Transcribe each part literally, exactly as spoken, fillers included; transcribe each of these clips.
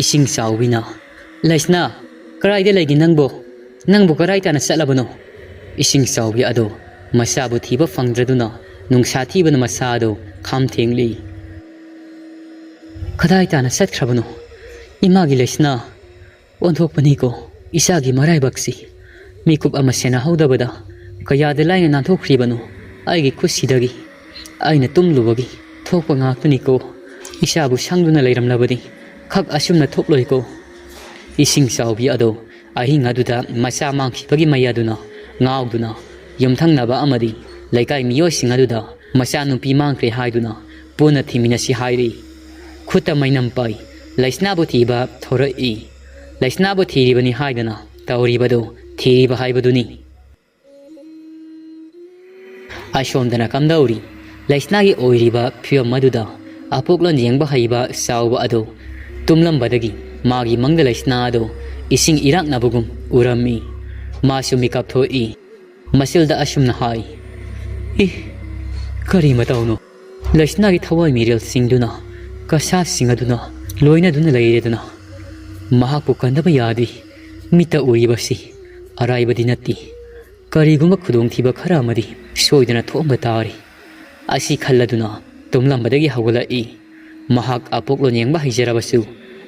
ꯏꯁꯤꯡ ꯆꯥꯎꯕꯤꯅ, "ꯂꯩꯁꯅꯥ, ꯀꯗꯥꯏꯗ ꯂꯩꯒꯦ ꯅꯪꯕꯣ? ꯅꯪꯕꯨ ꯀꯗꯥꯏ ꯇꯥꯅ ꯆꯠꯂꯕꯅꯣ?" ꯏꯁꯤꯡ ꯆꯥꯎꯕꯤ ꯑꯗꯣ ꯃꯆꯥꯕꯨ ꯊꯤꯕ ꯐꯪꯗ꯭ꯔꯗꯨꯅ ꯅꯨꯡꯁꯥ ꯊꯤꯕꯅ ꯃꯆꯥ ꯑꯗꯣ ꯈꯝ ꯊꯦꯡꯂꯤ꯫ "ꯀꯗꯥꯏ ꯇꯥꯅ ꯆꯠꯈ꯭ꯔꯕꯅꯣ? ꯏꯃꯥꯒꯤ ꯂꯩꯁꯅꯥ, ꯑꯣꯟꯊꯣꯛꯄꯅꯤꯀꯣ ꯏꯆꯥꯒꯤ ꯃꯔꯥꯏꯕꯛꯁꯤ꯫ ꯃꯤꯀꯨꯞ ꯑꯃ ꯁꯦꯟꯅꯍꯧꯗꯕꯗ ꯀꯌꯥꯗ ꯂꯥꯏꯅ ꯅꯥꯟꯊꯣꯛꯈ꯭ꯔꯤꯕꯅꯣ ꯑꯩꯒꯤ ꯈꯨꯠꯁꯤꯗꯒꯤ꯫ ꯑꯩꯅ ꯇꯨꯝꯂꯨꯕꯒꯤ ꯊꯣꯛꯄ ꯉꯥꯛꯇꯅꯤꯀꯣ꯫ ꯏꯆꯥꯕꯨ ꯁꯪꯗꯨꯅ ꯂꯩꯔꯝꯂꯕꯗꯤ ꯈꯛ ꯑꯁꯨꯝꯅ ꯊꯣꯛꯂꯣꯏꯀꯣ꯫" ꯏꯁꯤꯡ ꯆꯥꯎꯕꯤ ꯑꯗꯣ ꯑꯍꯤꯡ ꯑꯗꯨꯗ ꯃꯆꯥ ꯃꯥꯡꯈꯤꯕꯒꯤ ꯃꯩ ꯑꯗꯨꯅ ꯉꯥꯎꯗꯨꯅ ꯌꯨꯝꯊꯪꯅꯕ ꯑꯃꯗꯤ ꯂꯩꯀꯥꯏ ꯃꯤꯑꯣꯏꯁꯤꯡ ꯑꯗꯨꯗ ꯃꯆꯥꯅꯨꯄꯤ ꯃꯥꯡꯈ꯭ꯔꯦ ꯍꯥꯏꯗꯨꯅ ꯄꯨꯟꯅ ꯊꯤꯃꯤꯟꯅꯁꯤ ꯍꯥꯏꯔꯤ꯫ ꯈꯨꯠꯇ ꯃꯩꯅꯝ ꯄꯥꯏ, ꯂꯩꯁꯅꯥꯕꯨ ꯊꯤꯕ ꯊꯣꯔꯛꯏ꯫ ꯂꯩꯁꯅꯥꯕꯨ ꯊꯤꯔꯤꯕꯅꯤ ꯍꯥꯏꯗꯅ ꯇꯧꯔꯤꯕꯗꯨ ꯊꯤꯔꯤꯕ ꯍꯥꯏꯕꯗꯨꯅꯤ꯫ ꯑꯁꯣꯝꯗꯅ ꯀꯝꯗꯧꯔꯤ? ꯂꯩꯁꯅꯥꯒꯤ ꯑꯣꯏꯔꯤꯕ ꯐꯤꯕꯝ ꯑꯗꯨꯗ ꯑꯄꯣꯛꯂꯣꯟ ꯌꯦꯡꯕ ꯍꯩꯕ ꯆꯥꯎꯕ ꯑꯗꯨ ꯇꯨꯝꯂꯝꯕꯗꯒꯤ ꯃꯥꯒꯤ ꯃꯪꯗ ꯂꯩꯁꯅꯥ ꯑꯗꯨ ꯏꯁꯤꯡ ꯏꯔꯥꯛꯅꯕꯒꯨꯝ ꯎꯔꯝꯃꯤ꯫ ꯃꯥꯁꯨ ꯃꯤꯀꯞ ꯊꯣꯛꯏ꯫ ꯃꯁꯤꯜꯗ ꯑꯁꯨꯝꯅ ꯍꯥꯏ, "ꯏ, ꯀꯔꯤ ꯃꯇꯧꯅꯣ? ꯂꯩꯁꯅꯥꯒꯤ ꯊꯋꯥꯏ ꯃꯤꯔꯦꯜꯁꯤꯡꯗꯨꯅ, ꯀꯁꯥꯁꯤꯡ ꯑꯗꯨꯅ ꯂꯣꯏꯅꯗꯨꯅ ꯂꯩꯔꯦꯗꯅ꯫ ꯃꯍꯥꯛꯄꯨ ꯀꯟꯗꯕ ꯌꯥꯗꯦ꯫ ꯃꯤꯠꯇ ꯎꯔꯤꯕꯁꯤ ꯑꯔꯥꯏꯕꯗꯤ ꯅꯠꯇꯦ꯫ ꯀꯔꯤꯒꯨꯝꯕ ꯈꯨꯗꯣꯡꯊꯤꯕ ꯈꯔ ꯑꯃꯗꯤ ꯁꯣꯏꯗꯅ ꯊꯣꯛꯑꯝꯕ ꯇꯥꯔꯦ꯫" ꯑꯁꯤ ꯈꯜꯂꯗꯨꯅ ꯇꯨꯝꯂꯝꯕꯗꯒꯤ ꯍꯧꯒꯠꯂꯛꯏ꯫ ꯃꯍꯥꯛ ꯑꯄꯣꯛꯂꯣꯟ ꯌꯦꯡꯕ ꯍꯩꯖꯔꯕꯁꯨ,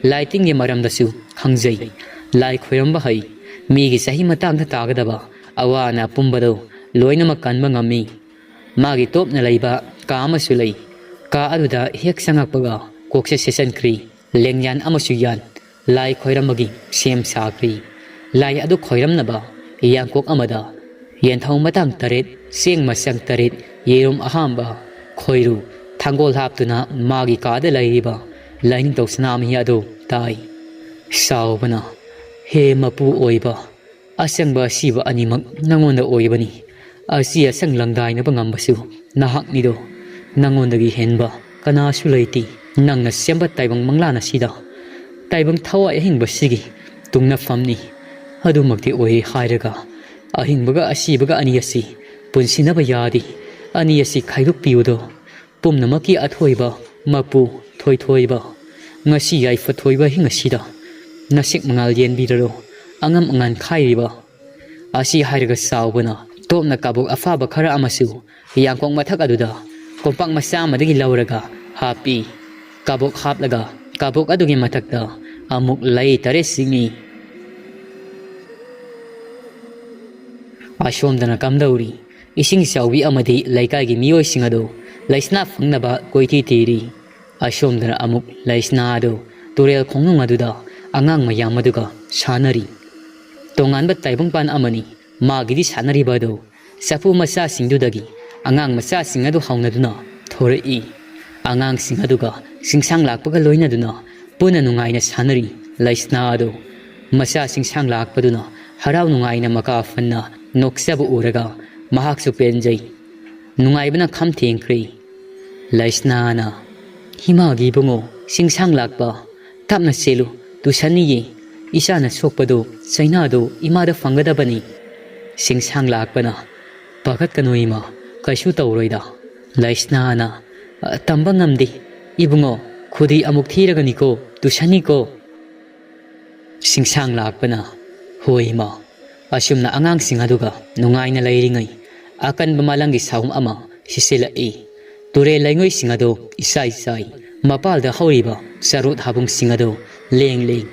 ꯂꯥꯏ ꯇꯤꯟꯒꯤ ꯃꯔꯝꯗꯁꯨ ꯈꯪꯖꯩ꯫ ꯂꯥꯏ ꯈꯣꯏꯔꯝꯕ ꯍꯩ꯫ ꯃꯤꯒꯤ ꯆꯍꯤ ꯃꯇꯥꯡꯗ ꯇꯥꯒꯗꯕ ꯑꯋꯥ ꯑꯅꯥ ꯄꯨꯝꯕꯗꯨ ꯂꯣꯏꯅꯃꯛ ꯀꯟꯕ ꯉꯝꯃꯤ꯫ ꯃꯥꯒꯤ ꯇꯣꯞꯅ ꯂꯩꯕ ꯀꯥ ꯑꯃꯁꯨ ꯂꯩ꯫ ꯀꯥ ꯑꯗꯨꯗ ꯍꯦꯛ ꯆꯪꯉꯛꯄꯒ ꯀꯣꯛꯁꯦ ꯁꯦꯠꯆꯟꯈ꯭ꯔꯤ꯫ ꯂꯦꯡꯌꯥꯟ ꯑꯃꯁꯨ ꯌꯥꯟ꯫ ꯂꯥꯏ ꯈꯣꯏꯔꯝꯕꯒꯤ ꯁꯦꯝ ꯁꯥꯈ꯭ꯔꯤ꯫ ꯂꯥꯏ ꯑꯗꯨ ꯈꯣꯏꯔꯝꯅꯕ ꯌꯥꯡꯀꯣꯛ ꯑꯃꯗ ꯌꯦꯟꯊꯧ ꯃꯇꯥꯡ ꯇꯔꯦꯠ, ꯆꯦꯡ ꯃꯆꯪ ꯇꯔꯦꯠ, ꯌꯦꯔꯨꯝ ꯑꯍꯥꯝꯕ, ꯈꯣꯏꯔꯨ, ꯊꯥꯡꯒꯣꯜ ꯍꯥꯞꯇꯨꯅ ꯃꯥꯒꯤ ꯀꯥꯗ ꯂꯩꯔꯤꯕ ꯂꯥꯏꯅꯤꯡꯊꯧ ꯁꯅꯥꯃꯍꯤ ꯑꯗꯨ ꯇꯥꯏ꯫ ꯆꯥꯎꯕꯅ, "ꯍꯦ ꯃꯄꯨ ꯑꯣꯏꯕ, ꯑꯁꯦꯡꯕ ꯑꯁꯤꯕ ꯑꯅꯤꯃꯛ ꯅꯉꯣꯟꯗ ꯑꯣꯏꯕꯅꯤ꯫ ꯑꯁꯤ ꯑꯁꯪ ꯂꯪꯗꯥꯏꯅꯕ ꯉꯝꯕꯁꯨ ꯅꯍꯥꯛꯅꯤꯗꯣ꯫ ꯅꯉꯣꯟꯗꯒꯤ ꯍꯦꯟꯕ ꯀꯅꯥꯁꯨ ꯂꯩꯇꯦ꯫ ꯅꯪꯅ ꯁꯦꯝꯕ ꯇꯥꯏꯕꯪ ꯃꯪꯂꯥꯟ ꯑꯁꯤꯗ ꯇꯥꯏꯕꯪ ꯊꯋꯥꯏ ꯑꯍꯤꯡꯕꯁꯤꯒꯤ ꯇꯨꯡꯅꯐꯝꯅꯤ꯫ ꯑꯗꯨꯃꯛꯇꯤ ꯑꯣꯏꯔꯦ ꯍꯥꯏꯔꯒ ꯑꯍꯤꯡꯕꯒ ꯑꯁꯤꯕꯒ ꯑꯅꯤ ꯑꯁꯤ ꯄꯨꯟꯁꯤꯟꯅꯕ ꯌꯥꯗꯦ꯫ ꯑꯅꯤ ꯑꯁꯤ ꯈꯥꯏꯗꯣꯛꯄꯤꯌꯨꯗꯣ꯫ ꯄꯨꯝꯅꯃꯛꯀꯤ ꯑꯊꯣꯏꯕ ꯃꯄꯨ ꯊꯣꯏꯊꯣꯏꯕ, "ꯉꯁꯤ ꯌꯥꯏꯐ ꯊꯣꯏꯕ ꯑꯍꯤꯡ ꯑꯁꯤꯗ ꯅꯁꯤꯛ ꯃꯉꯥꯜ ꯌꯦꯟꯕꯤꯔꯔꯣ, ꯑꯉꯝ ꯑꯉꯥꯟ ꯈꯥꯏꯔꯤꯕ?" ꯑꯁꯤ ꯍꯥꯏꯔꯒ ꯁꯥꯎꯕꯅ ꯇꯣꯞꯅ ꯀꯕꯣꯛ ꯑꯐꯥꯕ ꯈꯔ ꯑꯃꯁꯨ ꯌꯥꯡꯀꯣꯛ ꯃꯊꯛ ꯑꯗꯨꯗ ꯀꯣꯝꯄꯥꯛ ꯃꯆꯥ ꯑꯃꯗꯒꯤ ꯂꯧꯔꯒ ꯍꯥꯞꯄꯤ꯫ ꯀꯕꯣꯛ ꯍꯥꯞꯂꯒ ꯀꯕꯣꯛ ꯑꯗꯨꯒꯤ ꯃꯊꯛꯇ ꯑꯃꯨꯛ ꯂꯩ ꯇꯔꯦꯠ ꯆꯤꯡꯏ꯫ ꯑꯁꯣꯝꯗꯅ ꯀꯝꯗꯧꯔꯤ? ꯏꯁꯤꯡ ꯆꯥꯎꯕꯤ ꯑꯃꯗꯤ ꯂꯩꯀꯥꯏꯒꯤ ꯃꯤꯑꯣꯏꯁꯤꯡ ꯑꯗꯨ ꯂꯩꯁꯅꯥ ꯐꯪꯅꯕ ꯀꯣꯏꯊꯤ ꯊꯤꯔꯤ꯫ ꯑꯁꯣꯝꯗꯅ ꯑꯃꯨꯛ ꯂꯩꯁꯅꯥ ꯑꯗꯨ ꯇꯨꯔꯦꯜ ꯈꯣꯡꯅꯨꯡ ꯑꯗꯨꯗ ꯑꯉꯥꯡ ꯃꯌꯥꯝ ꯑꯗꯨꯒ ꯁꯥꯟꯅꯔꯤ꯫ ꯇꯣꯉꯥꯟꯕ ꯇꯥꯏꯕꯪꯄꯥꯟ ꯑꯃꯅꯤ ꯃꯥꯒꯤꯗꯤ ꯁꯥꯟꯅꯔꯤꯕ ꯑꯗꯨ꯫ ꯆꯐꯨ ꯃꯆꯥꯁꯤꯡꯗꯨꯗꯒꯤ ꯑꯉꯥꯡ ꯃꯆꯥꯁꯤꯡ ꯑꯗꯨ ꯍꯧꯅꯗꯨꯅ ꯊꯣꯔꯛꯏ꯫ ꯑꯉꯥꯡꯁꯤꯡ ꯑꯗꯨꯒ ꯆꯤꯡꯁꯥꯡ ꯂꯥꯛꯄꯒ ꯂꯣꯏꯅꯗꯨꯅ ꯄꯨꯟꯅ ꯅꯨꯡꯉꯥꯏꯅ ꯁꯥꯟꯅꯔꯤ꯫ ꯂꯩꯁꯅꯥ ꯑꯗꯨ ꯃꯆꯥ ꯆꯤꯡꯁꯥꯡ ꯂꯥꯛꯄꯗꯨꯅ ꯍꯔꯥꯎ ꯅꯨꯡꯉꯥꯏꯅ ꯃꯀꯥ ꯐꯟꯅ ꯅꯣꯛꯆꯕ ꯎꯔꯒ ꯃꯍꯥꯛꯁꯨ ꯄꯦꯟꯖꯩ꯫ ꯅꯨꯡꯉꯥꯏꯕꯅ ꯈꯝ ꯊꯦꯡꯈ꯭ꯔꯦ꯫ ꯂꯩꯁꯅꯥꯅ, "ꯏꯃꯥꯒꯤ ꯏꯕꯨꯡꯉꯣ, ꯆꯤꯡꯁꯥꯡ ꯂꯥꯛꯄ, ꯇꯞꯅ ꯆꯦꯜꯂꯨ, ꯇꯨꯁꯟꯅꯤꯌꯦ꯫ ꯏꯆꯥꯅ ꯁꯣꯛꯄꯗꯨ ꯆꯩꯅꯥꯗꯨ ꯏꯃꯥꯗ ꯐꯪꯒꯗꯕꯅꯤ꯫" ꯆꯤꯡꯁꯥꯡ ꯂꯥꯛꯄꯅ, "ꯄꯥꯈꯠꯀꯅꯨ ꯏꯃꯥ, ꯀꯩꯁꯨ ꯇꯧꯔꯣꯏꯗ꯫" ꯂꯩꯁꯅꯥꯅ, "ꯇꯝꯕ ꯉꯝꯗꯦ ꯏꯕꯨꯡꯉꯣ, ꯈꯨꯗꯤ ꯑꯃꯨꯛ ꯊꯤꯔꯒꯅꯤꯀꯣ, ꯇꯨꯁꯟꯅꯤꯀꯣ꯫" ꯆꯤꯡꯁꯥꯡ ꯂꯥꯛꯄꯅ, "ꯍꯣꯏ ꯏꯃꯥ꯫" ꯑꯁꯨꯝꯅ ꯑꯉꯥꯡꯁꯤꯡ ꯑꯗꯨꯒ ꯅꯨꯡꯉꯥꯏꯅ ꯂꯩꯔꯤꯉꯩ, ꯑꯀꯟꯕ ꯃꯥꯂꯪꯒꯤ ꯁꯥꯎꯝ ꯑꯃ ꯁꯤꯠꯆꯤꯜꯂꯛꯏ꯫ ꯇꯨꯔꯦꯜ ꯂꯩꯉꯣꯏꯁꯤꯡ ꯑꯗꯨ ꯏꯆꯥꯏ ꯆꯥꯏ꯫ ꯃꯄꯥꯜꯗ ꯍꯧꯔꯤꯕ ꯆꯔꯨꯠ ꯍꯥꯕꯨꯡꯁꯤꯡ ꯑꯗꯨ ꯂꯦꯡ ꯂꯦꯡ꯫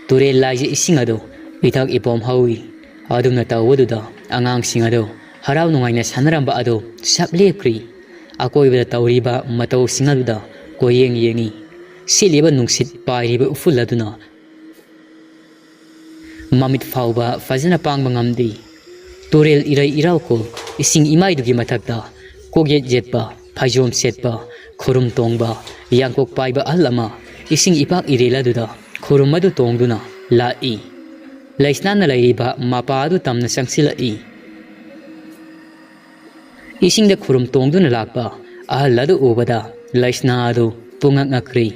ꯇꯨꯔꯦꯜ ꯂꯥꯏꯁꯦ ꯏꯁꯤꯡ ꯑꯗꯨ ꯏꯊꯛ ꯏꯄꯣꯝ ꯍꯧꯏ꯫ ꯑꯗꯨꯝꯅ ꯇꯧꯕꯗꯨꯗ ꯑꯉꯥꯡꯁꯤꯡ ꯑꯗꯨ ꯍꯔꯥꯎ ꯅꯨꯡꯉꯥꯏꯅ ꯁꯥꯟꯅꯔꯝꯕ ꯑꯗꯨ ꯁꯞ ꯂꯦꯞꯈ꯭ꯔꯤ꯫ ꯑꯀꯣꯏꯕꯗ ꯇꯧꯔꯤꯕ ꯃꯇꯧꯁꯤꯡ ꯑꯗꯨꯗ ꯀꯣꯏꯌꯦꯡ ꯌꯦꯡꯏ꯫ ꯁꯤꯠꯂꯤꯕ ꯅꯨꯡꯁꯤꯠ ꯄꯥꯏꯔꯤꯕ ꯎꯐꯨꯜ ꯑꯗꯨꯅ ꯃꯃꯤꯠ ꯐꯥꯎꯕ ꯐꯖꯅ ꯄꯥꯡꯕ ꯉꯝꯗꯦ꯫ ꯇꯨꯔꯦꯜ ꯏꯔꯩ ꯏꯔꯥꯎꯈꯣꯜ, ꯏꯁꯤꯡ ꯏꯃꯥꯏꯗꯨꯒꯤ ꯃꯊꯛꯇ ꯀꯣꯛꯌꯦꯠ ꯌꯦꯠꯄ, ꯐꯩꯖꯣꯝ ꯁꯦꯠꯄ, ꯈꯨꯔꯨꯝ ꯇꯣꯡꯕ, ꯌꯥꯡꯀꯣꯛ ꯄꯥꯏꯕ ꯑꯍꯜ ꯑꯃ ꯏꯁꯤꯡ ꯏꯄꯥꯛ ꯏꯔꯦꯜ ꯑꯗꯨꯗ ꯈꯨꯔꯨꯝ ꯑꯗꯨ ꯇꯣꯡꯗꯨꯅ ꯂꯥꯛꯏ꯫ ꯂꯩꯁꯅꯥꯅ ꯂꯩꯔꯤꯕ ꯃꯄꯥ ꯑꯗꯨ ꯇꯝꯅ ꯆꯪꯁꯤꯜꯂꯛꯏ꯫ ꯏꯁꯤꯡꯗ ꯈꯨꯔꯨꯝ ꯇꯣꯡꯗꯨꯅ ꯂꯥꯛꯄ ꯑꯍꯜ ꯑꯗꯨ ꯎꯕꯗ ꯂꯩꯁꯅꯥ ꯑꯗꯨ ꯄꯨꯡꯉꯛ ꯉꯛꯈ꯭ꯔꯤ꯫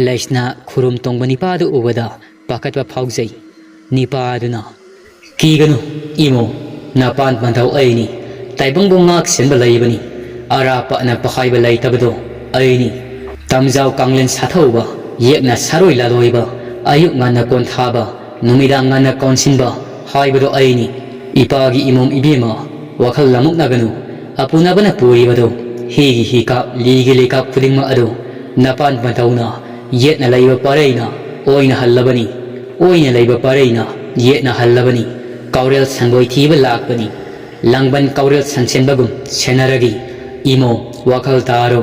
ꯂꯩꯁꯅꯥ ꯈꯨꯔꯨꯝ ꯇꯣꯡꯕ ꯅꯤꯄꯥ ꯑꯗꯨ ꯎꯕꯗ ꯄꯥꯈꯠꯄ ꯐꯥꯎꯖꯩ꯫ ꯅꯤꯄꯥ ꯑꯗꯨꯅ, "ꯀꯤꯒꯅꯨ ꯏꯃꯣ, ꯅꯄꯥꯟ ꯄꯥꯟꯊꯧ ꯑꯩꯅꯤ꯫ ꯇꯥꯏꯕꯪꯕꯨ ꯉꯥꯛ ꯁꯦꯟꯕ ꯂꯩꯕꯅꯤ꯫ ꯑꯔꯥꯞꯄ ꯑꯅꯛꯄ ꯍꯥꯏꯕ ꯂꯩꯇꯕꯗꯣ ꯑꯩꯅꯤ꯫ ꯇꯝꯖꯥꯎ ꯀꯥꯡꯂꯦꯟ ꯁꯥꯊꯧꯕ, ꯌꯦꯛꯅ ꯁꯥꯔꯣꯏ ꯂꯥꯂꯣꯏꯕ, ꯑꯌꯨꯛ ꯉꯟꯅ ꯀꯣꯟꯊꯥꯕ, ꯅꯨꯃꯤꯗꯥꯡ ꯉꯟꯅ ꯀꯣꯟꯁꯤꯟꯕ ꯍꯥꯏꯕꯗꯣ ꯑꯩꯅꯤ꯫ ꯏꯄꯥꯒꯤ ꯏꯃꯣꯝ ꯏꯕꯦꯝꯃ, ꯋꯥꯈꯜ ꯂꯃꯨꯛꯅꯒꯅꯨ꯫ ꯑꯄꯨꯅꯕꯅ ꯄꯨꯔꯤꯕꯗꯣ, ꯍꯤꯒꯤ ꯍꯤꯀꯥꯞ, ꯂꯤꯒꯤ ꯂꯩꯀꯥꯞ ꯈꯨꯗꯤꯡꯃꯛ ꯑꯗꯨ ꯅꯄꯥꯟ ꯃꯇꯧꯅ ꯌꯦꯠꯅ ꯂꯩꯕ ꯄꯔꯩꯅ ꯑꯣꯏꯅ ꯍꯜꯂꯕꯅꯤ꯫ ꯑꯣꯏꯅ ꯂꯩꯕ ꯄꯔꯩꯅ ꯌꯦꯠꯅ ꯍꯜꯂꯕꯅꯤ꯫ ꯀꯥꯎꯔꯦꯜ ꯁꯪꯒꯣꯏ ꯊꯤꯕ ꯂꯥꯛꯄꯅꯤ꯫ ꯂꯥꯡꯕꯟ ꯀꯥꯎꯔꯦꯜ ꯁꯪꯁꯦꯟꯕꯒꯨꯝ ꯁꯦꯟꯅꯔꯒꯤ ꯏꯃꯣ, ꯋꯥꯈꯜ ꯇꯥꯔꯣ꯫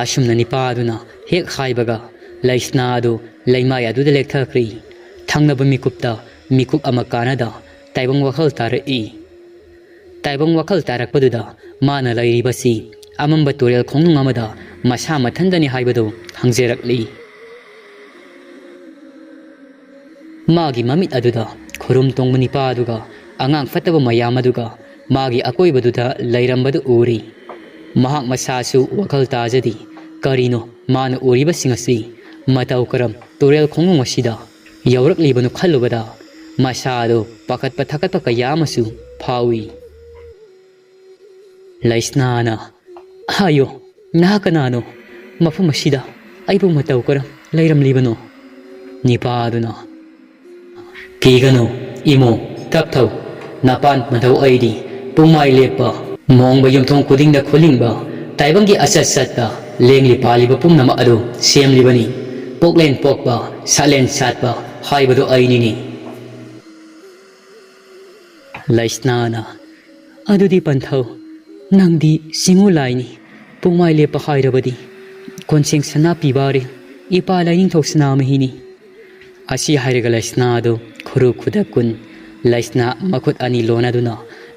ꯑꯁꯨꯝꯅ ꯅꯤꯄꯥ ꯑꯗꯨꯅ ꯍꯦꯛ ꯍꯥꯏꯕꯒ ꯂꯩꯁꯅꯥ ꯑꯗꯨ ꯂꯩꯃꯥꯏ ꯑꯗꯨꯗ ꯂꯦꯛꯊꯈ꯭ꯔꯤ꯫ ꯊꯪꯅꯕ ꯃꯤꯀꯨꯞꯇ ꯃꯤꯀꯨꯞ ꯑꯃ ꯀꯥꯟꯅꯗ ꯇꯥꯏꯕꯪ ꯋꯥꯈꯜ ꯇꯥꯔꯛꯏ꯫ ꯇꯥꯏꯕꯪ ꯋꯥꯈꯜ ꯇꯥꯔꯛꯄꯗꯨꯗ ꯃꯥꯅ ꯂꯩꯔꯤꯕꯁꯤ ꯑꯃꯝꯕ ꯇꯨꯔꯦꯜ ꯈꯣꯡꯅꯨꯡ ꯑꯃꯗ ꯃꯁꯥ ꯃꯊꯟꯗꯅꯤ ꯍꯥꯏꯕꯗꯨ ꯈꯪꯖꯔꯛꯂꯤ꯫ ꯃꯥꯒꯤ ꯃꯃꯤꯠ ꯑꯗꯨꯗ ꯈꯨꯔꯨꯝ ꯇꯣꯡꯕ ꯅꯤꯄꯥ ꯑꯗꯨꯒ ꯑꯉꯥꯡ ꯐꯠꯇꯕ ꯃꯌꯥꯝ ꯑꯗꯨꯒ ꯃꯥꯒꯤ ꯑꯀꯣꯏꯕꯗꯨꯗ ꯂꯩꯔꯝꯕꯗꯨ ꯎꯔꯤ꯫ ꯃꯍꯥꯛ ꯃꯁꯥꯁꯨ ꯋꯥꯈꯜ ꯇꯥꯖꯗꯦ꯫ ꯀꯔꯤꯅꯣ ꯃꯥꯅ ꯎꯔꯤꯕꯁꯤꯡ ꯑꯁꯤ? ꯃꯇꯧ ꯀꯔꯝ ꯇꯨꯔꯦꯜ ꯈꯣꯡꯅꯨꯡ ꯑꯁꯤꯗ ꯌꯧꯔꯛꯂꯤꯕꯅꯣ ꯈꯜꯂꯨꯕꯗ ꯃꯁꯥꯗꯨ ꯄꯥꯈꯠꯄ ꯊꯥꯀꯠꯄ ꯀꯌꯥ ꯑꯃꯁꯨ ꯐꯥꯎꯏ꯫ ꯂꯩꯁꯅꯥꯅ, "ꯍꯥꯏꯌꯣ, ꯅꯍꯥꯛ ꯀꯅꯥꯅꯣ? ꯃꯐꯝ ꯑꯁꯤꯗ ꯑꯩꯕꯨ ꯃꯇꯧ ꯀꯔꯝ ꯂꯩꯔꯝꯂꯤꯕꯅꯣ?" ꯅꯤꯄꯥ ꯑꯗꯨꯅ, "ꯀꯤꯒꯅꯨ, ꯏꯃꯣ, ꯇꯞꯊꯧ꯫ ꯅꯄꯥꯟ ꯃꯊꯧ ꯑꯩꯗꯤ ꯄꯨꯡꯃꯥꯏ ꯂꯦꯞꯄ, ꯃꯣꯡꯕ ꯌꯨꯝꯊꯣꯡ ꯈꯨꯗꯤꯡꯗ ꯈꯨꯂꯤꯡꯕ, ꯇꯥꯏꯕꯪꯒꯤ ꯑꯆꯠ ꯆꯠꯄ, ꯂꯦꯡꯂꯤ ꯄꯥꯜꯂꯤꯕ ꯄꯨꯝꯅꯃꯛ ꯑꯗꯨ ꯁꯦꯝꯂꯤꯕꯅꯤ꯫ ꯄꯣꯛꯂꯦꯟ ꯄꯣꯛꯄ, ꯁꯥꯠꯂꯦꯟ ꯁꯥꯠꯄ ꯍꯥꯏꯕꯗꯨ ꯑꯩꯅꯤꯅꯤ꯫" ꯂꯩꯁꯅꯥꯅ, "ꯑꯗꯨꯗꯤ ꯄꯟꯊꯧ, ꯅꯪꯗꯤ ꯆꯤꯡꯉꯨ ꯂꯥꯏꯅꯤ, ꯄꯨꯡꯃꯥꯏ ꯂꯦꯞꯄ ꯍꯥꯏꯔꯕꯗꯤ ꯀꯣꯟꯁꯦꯡ ꯁꯅꯥ ꯄꯤꯕꯥꯔꯦ, ꯏꯄꯥ ꯂꯥꯏꯅꯤꯡꯊꯧ ꯁꯅꯥꯃꯍꯤꯅꯤ꯫" ꯑꯁꯤ ꯍꯥꯏꯔꯒ ꯂꯩꯁꯅꯥ ꯑꯗꯨ ꯈꯨꯔꯨ ꯈꯨꯗꯛ ꯀꯨꯟ, ꯂꯩꯁꯅꯥ ꯃꯈꯨꯠ ꯑꯅꯤ ꯂꯣꯟꯅꯗꯨꯅ